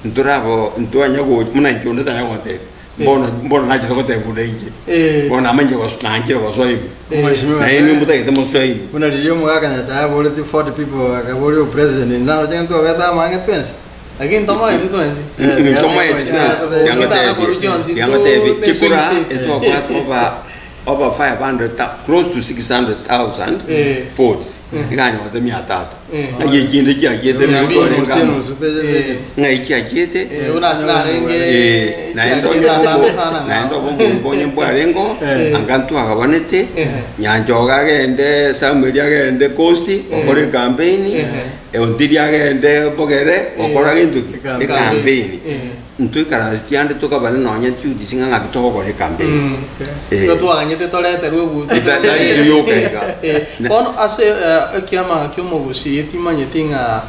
S2: Ntorabo ntwanya gocha buna inche onde tanya gontebia, mbono mbono nachete gotebia buna inche. Bono namanyire gos nanchire gosoa ime.
S1: Omweshimiwa
S2: Naende inwe motagete mosoe ime.
S1: Buna riria omogaka Nyachae aboreti 40 people akaboria opresident, naroche ng'a ntwabete amo ang'e twensi.
S3: Lakini ntomoeti twensi.
S2: Ntomoeti twensi. Yangotebi chikura etwakwata oba oba 500 close to 600,000 votes iganyote mia tatu ng'ai echinde chiachiete ng'ai chiachiete naende onye naende obomonto onye mbwarengo anga ntwagabanete Nyanchoga agende Samuel agende Coast gokora ecampaign Ontiri agende bogere gokora gento ki?
S1: Ecampaign.
S2: Ecampaign. Ntoikaranse ande tokabane nonya duties ng'a ng'aki togokora ecampaign. Eh.
S3: Igo twaganyete toreterwe ebuti.
S2: Eta- tari iso yoka iga.
S3: Eh,
S2: Na-
S3: Bono ase eh, ekiama ki'omogusii timanyeti ng'a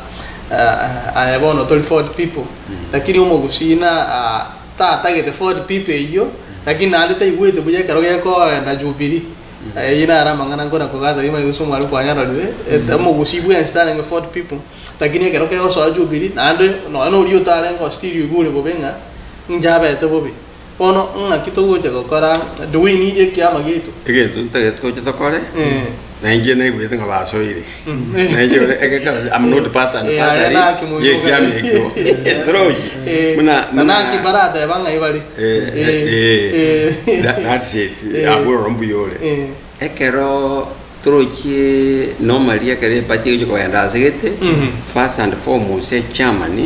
S3: Aye bono tori Ford people, lakini omogusii na tatagete Ford people eyio, lakini naende taigwete buya ekero gekoenda Jubilee. Eyio naro amang'ana nkona kogata rimaete gose omwarimu kwanyarorire, omogusii bwensi tarenge Ford people, lakini ekero kegosoa Jubilee naende nonya na oria otarenge oo still oigure bobe ng'a inche abete bobe. Bono ng'aki togocha gokora? Do we need ekiama giaito?
S2: Egento ntagete toche tokore, na inche naigwete ng'a basoire. Na inche ore egekero I'm not part and
S3: Eh, aye
S2: parcel
S3: naki moino
S2: ye ekiama ekio. Torochi?
S3: Eh,
S2: Buna
S3: na
S2: buna
S3: naki barateba ng'ai bare.
S2: Eh,
S3: Eh,
S2: eh,
S3: eh.
S2: that's it.
S3: Eh.
S2: Abwo oro mbuya ore.
S3: Eh.
S2: Ekero torochie normally ekero eparty egochia kogenda ase gete, first and foremost echairman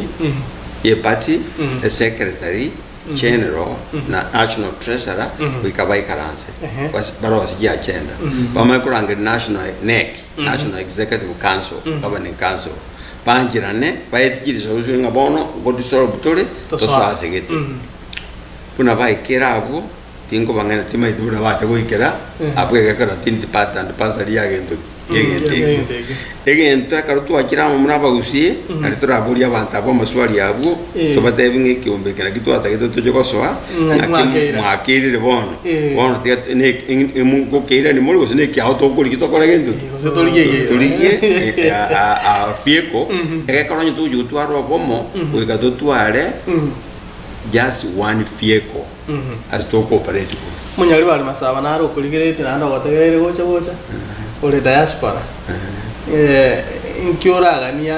S2: ye eparty, esecretary, general na national treasurer goika baikaranse bas- barosie chiagenda bamanye korangeria national nec national executive council governing council bancherane baete chiresolution ng'a bono ngodissolve tore
S3: Tosoa.
S2: tosoa ase gete buna baikere abwo tinkobang'aina timaeti buna bacha goikera abwo egekero tindi part and parcel ya gento ki y'egento ekio.
S3: Egento ekio.
S2: Egento ekero twachire amo buna abagusii, nario toraborie abanto abwo amaswali abwo,
S3: Eh.
S2: tobatebi ng'a ekeombe eke naki twatagete toche gosoa,
S3: Ng'aki
S2: naki
S3: mwakeira.
S2: mwakeirire bono.
S3: Eh.
S2: Bono tiga ne emu ngokeirani more gose na ekiao tokorigia tokore gento ki?
S3: Gose torigie ekeira.
S2: Torigie eh, a- a- afieko, egekero onye togochia gotwara obomo, goika totware just one fieko. Ase tokooperate korwa.
S3: Omonyaribari Masaba nare okorigereretie naende ogotegereire gocha gocha ore diaspora. Eh, inki oragania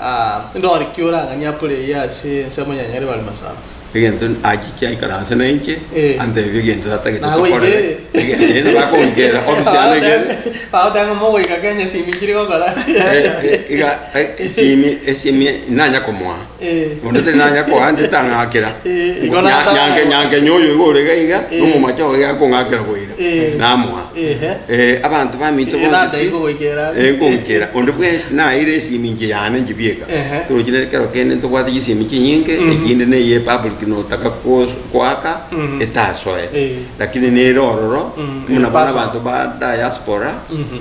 S3: ah, ndore ki oragania play ase ensemo ya Nyaribari Masaba?
S2: Egento achiche aikaranse na inche
S3: Eh.
S2: antebie egento tatagete
S3: Nagoikere.
S2: tokorere. Ege- bakonkera ofisi yane egere.
S3: Bagoteba ng'a mogoika Kenya simi nchiri gokora.
S2: Eh, eh, iga eh, esimi esimi nanya komoa.
S3: Eh.
S2: Onde tari nanya koa inche tang'akera.
S3: Eh, igo
S2: Nya-
S3: nata-
S2: Nyanke nyanke nyoyo iga ore iga iga,
S3: Eh.
S2: nomomache oye akong'akera boira.
S3: Eh.
S2: Namoa.
S3: Ehe.
S2: Eh, abanto baminto
S3: Eh,
S2: bonsi
S3: nata
S2: pi,
S3: igo goikera.
S2: eh, ngoikera. Onde bwensi naeire esimi inche yane inche bieka.
S3: Ehe.
S2: Torochi nere kero kende ntobwate chisimi chinyinge,
S3: Mhm.
S2: echinde na eye public notaka kos- koaka,
S3: Mhm.
S2: etasoe.
S3: Eh.
S2: Lakini nere ororo,
S3: Mhm,
S2: buna bono
S3: ere
S2: abanto ba diaspora,
S3: Mhm.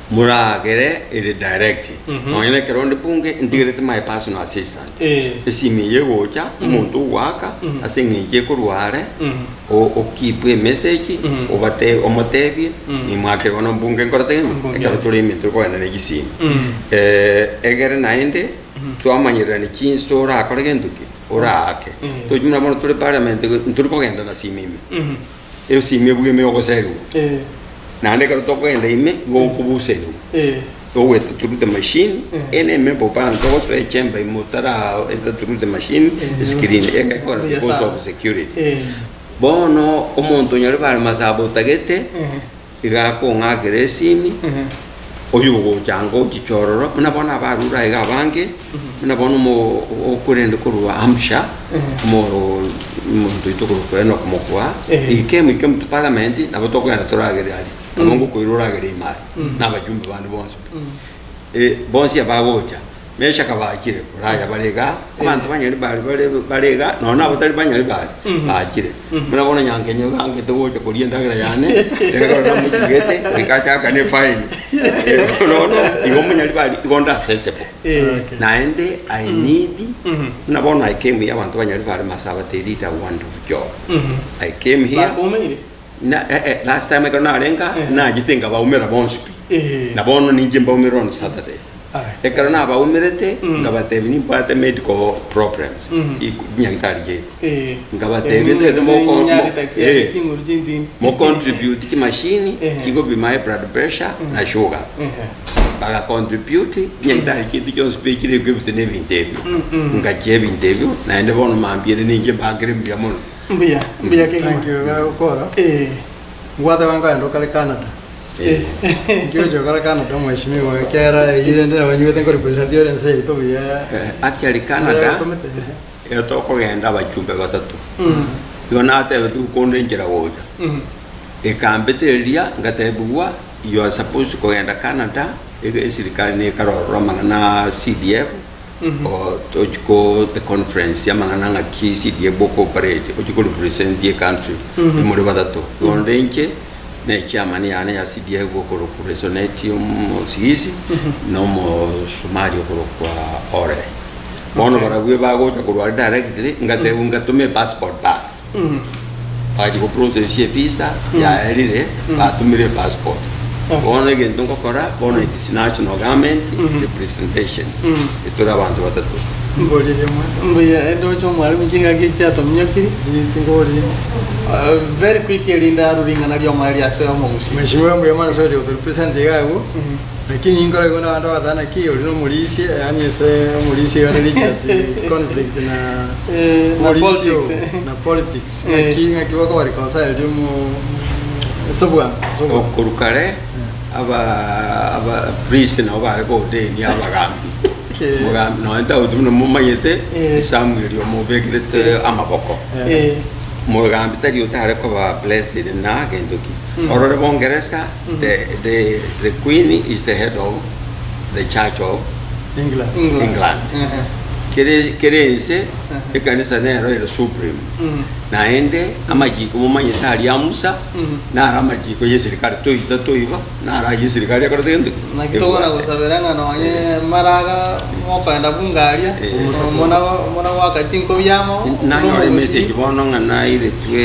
S2: Moragere ere direct.
S3: Mhm.
S2: Nonya nekero onde bunge ntigerete my personal assistant.
S3: Eh.
S2: Esimi eye egocha omonto ogoaka
S3: Mhm.
S2: ase eng'encho ekorwa are
S3: Mhm.
S2: o- okeep emessage
S3: Mhm.
S2: obate omotebie
S3: Mhm.
S2: nimwakire bono mbunge nkorete ng'a
S3: Mbunge.
S2: ekero tore ime tore kogenda ne chisimi.
S3: Mhm.
S2: Egere naende twamanyererani chinsa orakore gento ki oraake.
S3: Mhm.
S2: Tochi buna bono tore parliament ntori kogenda na simi ime.
S3: Mhm.
S2: Esimi ebwo ime ogoserigwa.
S3: Eh.
S2: Naende ekero tokogenda ime, igo okobuserigwa.
S3: Eh.
S2: Ogoeta through the machine,
S3: Eh.
S2: ene emember of parliament ogosoa echemba ime otara eta through the machine,
S3: Eh.
S2: screen, egekora
S3: Buya
S2: because
S3: sana.
S2: of security.
S3: Eh.
S2: Bono omonto onyare bare masaba otagete,
S3: Eh.
S2: iga akong'akera esimi,
S3: Eh.
S2: oyo ogochanga ochicha ororo, buna bono abarure aiga abange, buna bono omo okorende korwa Hampshire, omo omonto oito okorokwa Enock Mokua, he came, he came to parliament, nabo tokogenda toragere aria, nabo ngokoira oragere ime aria, na abajumbe bande bonsi pi. Bonsi abagocha, Meshaka bachire, Ulaya bare igaa, abanto ba Nyaribari bare bare igaa, nonya na abatari ba Nyaribari bachire. Buna bono Nyankenye iga angete gocha koria endagera yane, ekero namochigete, goika ache aakane efaini. Bono igo omonyaribari igo nde accessible. Naende I need, buna bono I came here abanto ba Nyaribari Masaba they did a wonderful job. I came here,
S3: Bakomeire?
S2: na eh, eh, last time ekero narenge aa, nachete nkabaumera bonsi pi. Na bono ninche mbaumere on Saturday. Ekero nabaumerete, nkabatebia nimbwate medical problems, chinyagitari chiaito. Nkabatebia ntagete moko mo- eh, mocontribute chimashini chigopima blood pressure na sugar. Bagacontribute, chinyagitari chiaito chionsi pi chire equipped na ebinto ebio. Ngachia ebinto ebio, naende bono mambia ere ninche mbakere mbuya mono.
S3: Mbuya, mbuya kegima.
S1: Thank you, gakora.
S3: Eh.
S1: Ngwateba nkoenda okare Canada. Inki ogochia gokora Canada omweshimiwa ekiagera eyio rende nabo nyiwete nkorepresent ore ense yaito buya.
S2: Actually Canada ero tokogenda abachumbe batato. Igo natebetigwe konde enchera gocha. Ekambetereria ngatebigwa you are supposed kogenda Canada ege esirikari nekare ororo amang'ana a CDF o tochi ko econference y'amang'ana ng'aki CDF bokooperate ochi korepresent ecountry emore batato. Igo rende inche. Na echairman yane ya CDF okorokwa Resoneti omosigisi, na omosomali okorokwa Ore. Bono barabwo bagocha korwa aria directly, ngatebiwa ngatome epassport back. Bachia goprocess evisa yaerire, batomire epassport. Bono egento ngokora, bono it is national government representation, etore abanto batato.
S1: Mboririe mwana.
S3: Mbuya ndoche omwalimu chingaki chiatominyokiri.
S1: Tinkoboria.
S3: Very quick erinde arure ring'ana ri'omoerio ase omogusii.
S1: Mheshimiwa mbuya mono ase ogocha gotorepresent iga abwo, lakini ninkore igo na abanto bagotaa naki oria nomorisia yaani ase omorisia iga religious conflict na
S3: Eh, na
S1: omorisia
S3: politics.
S1: obo na politics
S3: Eh.
S1: ng'aki ng'aki bokoba reconciled omo ase obwango ase obwango.
S2: Korwa kare aba aba priest nabo bare koordainia abagambi.
S1: Eh.
S2: Omogambi nonya Daudi buna momanyete,
S3: Eh.
S2: Samuel omobekerete amaboko.
S3: Eh.
S2: Omogambi tari otare koba blessed na gento ki. Orore Bongeresa, the, the, the queen is the head of the church of
S1: England.
S3: England.
S2: England.
S3: Ehe.
S2: Kere kere ense ekanisa nero ere supreme. Naende amachiko momanyete aria a Musa, naro amachiko y'eserikari toita toiba, naro ayio eserikari ekorete gento ki?
S3: Naki tokona
S2: Ebwate.
S3: gosabera ng'a nonye maraga mokoenda bunga aria,
S2: Eh.
S3: omona omona goaka chinkobi amo,
S2: Nanyora
S3: nomogusii.
S2: emessage bono ng'a nairetwe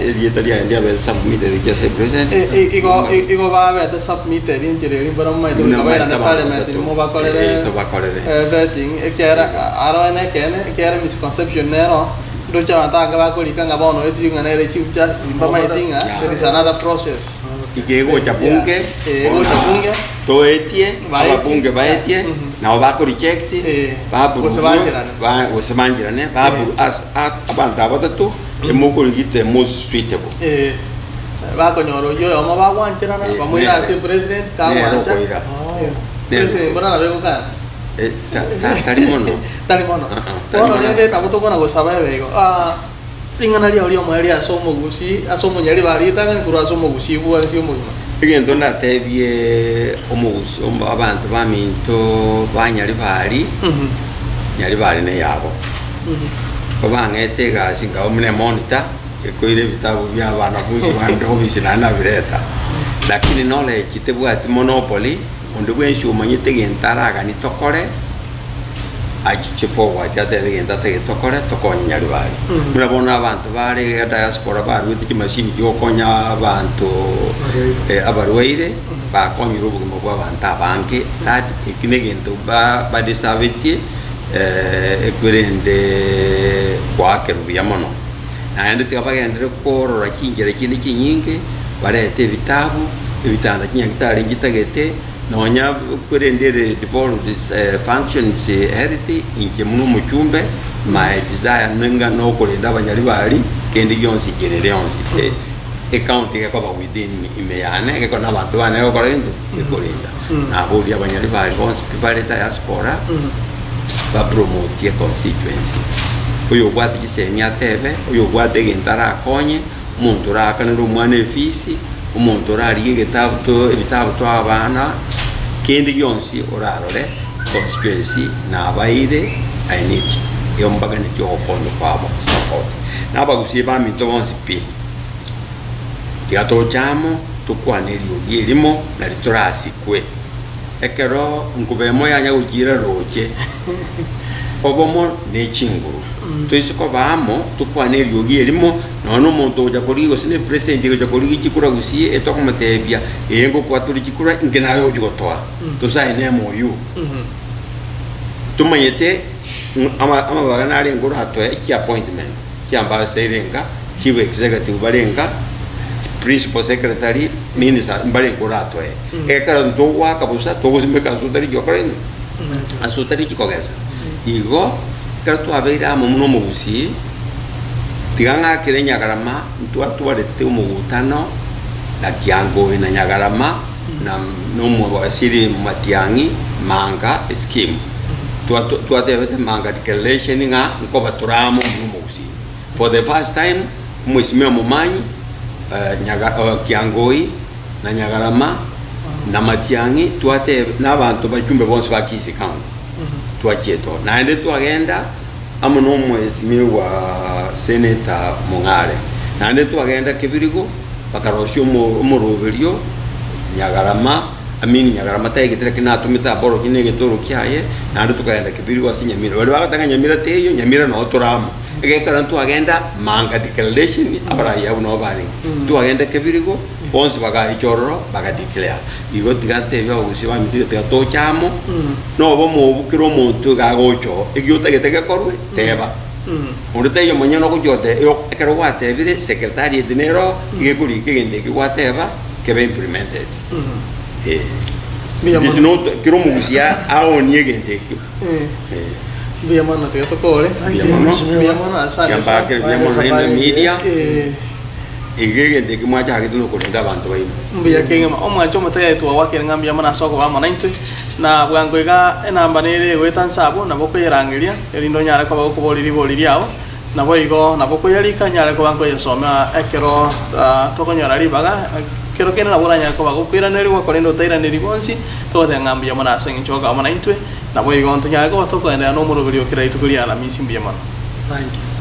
S2: erieta riaye ndiabete submitted ase president.
S3: Eh, eh, igo igo babete submitted enchera eria mbara momaete goika bairane parliament mobakorere
S2: Eh, tobakorere.
S3: eh, vetting ekiagera aro nekeene ekiagera misconception nero ndoche abanto abange bakorika ng'a bono oetire ng'a nere chief justice mbamaeti ng'a there is another process.
S2: Iga egocha bunge,
S3: Eh, egocha bunge.
S2: toetie,
S3: Baetie.
S2: ababunge baetie, nabo bako reject,
S3: Eh,
S2: baapprove,
S3: gose bancherane.
S2: gose bancherane, baapprove as abanto aba batato, emokorigite most suitable.
S3: Eh, bakonyora oyio oyomo bagwancherana,
S2: Eh,
S3: bamoira
S2: nere.
S3: ase president,
S2: Nere
S3: kagwancha.
S2: okoira.
S3: Eh,
S2: Nere
S3: president
S2: okoira.
S3: mbora nabo egokana.
S2: Eh, tari mono.
S3: Tari mono.
S2: Ah, ah, tari
S3: Bono
S2: mono.
S3: rende nabo tokona gosaba ebe igo. Ah, ring'ana riao ri'omoerio ase omogusii, ase omonyari baritang'ani korwa ase omogusii bwensi omogima.
S2: Egento ndatebie omogusi abanto baminto ba Nyaribari, Nyaribari neyabo. Kobang'ete egasi nkaba buna emonitor, ekoira ebitabu bia abanafunsi bande ofisi naende nabireta. Lakini knowledge tebwati monopoly, onde bwensi omanyete egento araganie tokore, achiche forward atebe egento atagete tokore, tokonye Nyaribari. Buna bono abanto bare iga diaspora baruete chimashini chiogokonya abanto abarwaire, bakonyire obogima bwa abanto abange, that eki negento ba badeservetie ekwerende goakerwa buya mono. Naende tiga bagenderere korora chinchera chinde chinyinge, barete ebitabu, ebitanda chinyagitari nchitagete, nonya kwerende ere devolved functions health, inche buna omochumbe, my desire ninga nokorenda abanyaribari, kende gionsi ncherere onsi. Ecounty gekoba within ime yane, egekora na abanto bane egokora gento ki? Gekorenda. Naboria abanyaribari bonsi pi bare diaspora, bapromotie constituency. Oyobwate chisemi atebe, oyobwate egento arakonye, omonto oraakanere omwana efees, omonto orarigie egetabu to ebitabu toa abana, kende gionsi orarore constituency nabaire I need igo mbaganetie ogokonya kwabo support. Na abagusie baminto bonsi pi, tiga toche amo tokwane eriogi erimo nari torasikwe. Ekero nkuba emo yanya gochiira roche, obomo ne chinguru. Toise koba amo, tokwane eriogi erimo, nonya na omonto ogocha korigia gose ne president egocha korigia chikura gusii, etokomotebia, ee ngokwa tore chikura, inki naye ogochia gotoa. Tosaine MOU. Tomanyete ng'a amabaga narenge oratoe chi appointment, chi ambassador ere enga, chief executive bare enga, principal secretary, minister mbarenge oratoe. Ekero ntogoaka bosa, togosimeka ase otari gokora inwe, ase otari kogesa. Igo, ekero twabeire amo buna omogusii, tiga ng'akere Nyagarama, ntwatwarete omogutano na Kiangoi na Nyagarama, na nomowasiri Matiang'i Manga escheme. Twatebete Manga declaration ng'a nkoba tore amo buna omogusii. For the first time, omwesimia Momanyi, Kiangoi na Nyagarama na Matiang'i twatebe na abanto bachumbe bonsi ba Kisii County twachiete oo. Naende twagenda amo na omwesimigwa Senator Mong'are. Naende twagenda Kebirigo. Bakarosia omo omoroberio Nyagarama, I mean Nyagarama taigete lakini natomete aborokia na egetoro kiaye, naende tokagenda Kibirigo ase Nyamira. Baria bagoteba ng'a Nyamira teiyo, Nyamira noo tore amo. Egekero ntwagenda Manga declaration, abarai abwo nabo barenge. Twagenda Kibirigo, bonsi bagaicha ororo, baga declare. Igo tiga ntebie abagusii baminto iga tiga toche amo, nobomo obwo kera omonto iga agocha oo, eki otagete gekorwe, teba. Onde taiyo omonyene ogochia gote ekero gwatebire secretariat nero iga ekorika egento eke gwateba kebe implemented. Eh.
S3: Mbuya
S2: It is
S3: mono.
S2: not kera omogusia aonie egento ekio.
S3: Eh.
S2: Eh.
S3: Mbuya mono tiga tokore.
S2: Mbuya mono.
S3: Mbuya mono asante sana.
S2: Kiambakere mbuya mono naende media.
S3: Eh.
S2: Iga egento eke mwachagete nokorenda abanto baino.
S3: Mbuya kegima. Omwanche omotegetwa gwakere ng'a mbuya mono ase okoba amo naintwe, na bwango iga enamba nere egoeta nse abwo, nabo okoyerangeria, erinde onyare koba gokoboria ribori riao, naboigo nabo okoyarika nyare koba nkoyesomea ekero tokonyora ribaga, kero kende nabo oranyare koba gokoiranerigwa, korende otairaneri bonsi, togoteba ng'a mbuya mono ase eng'encho okoba amo naintwe, naboigo ntonyare koba tokoenderea nomoroberio kera rituko ria Alamisi. Mbuya mono.
S1: Thank you.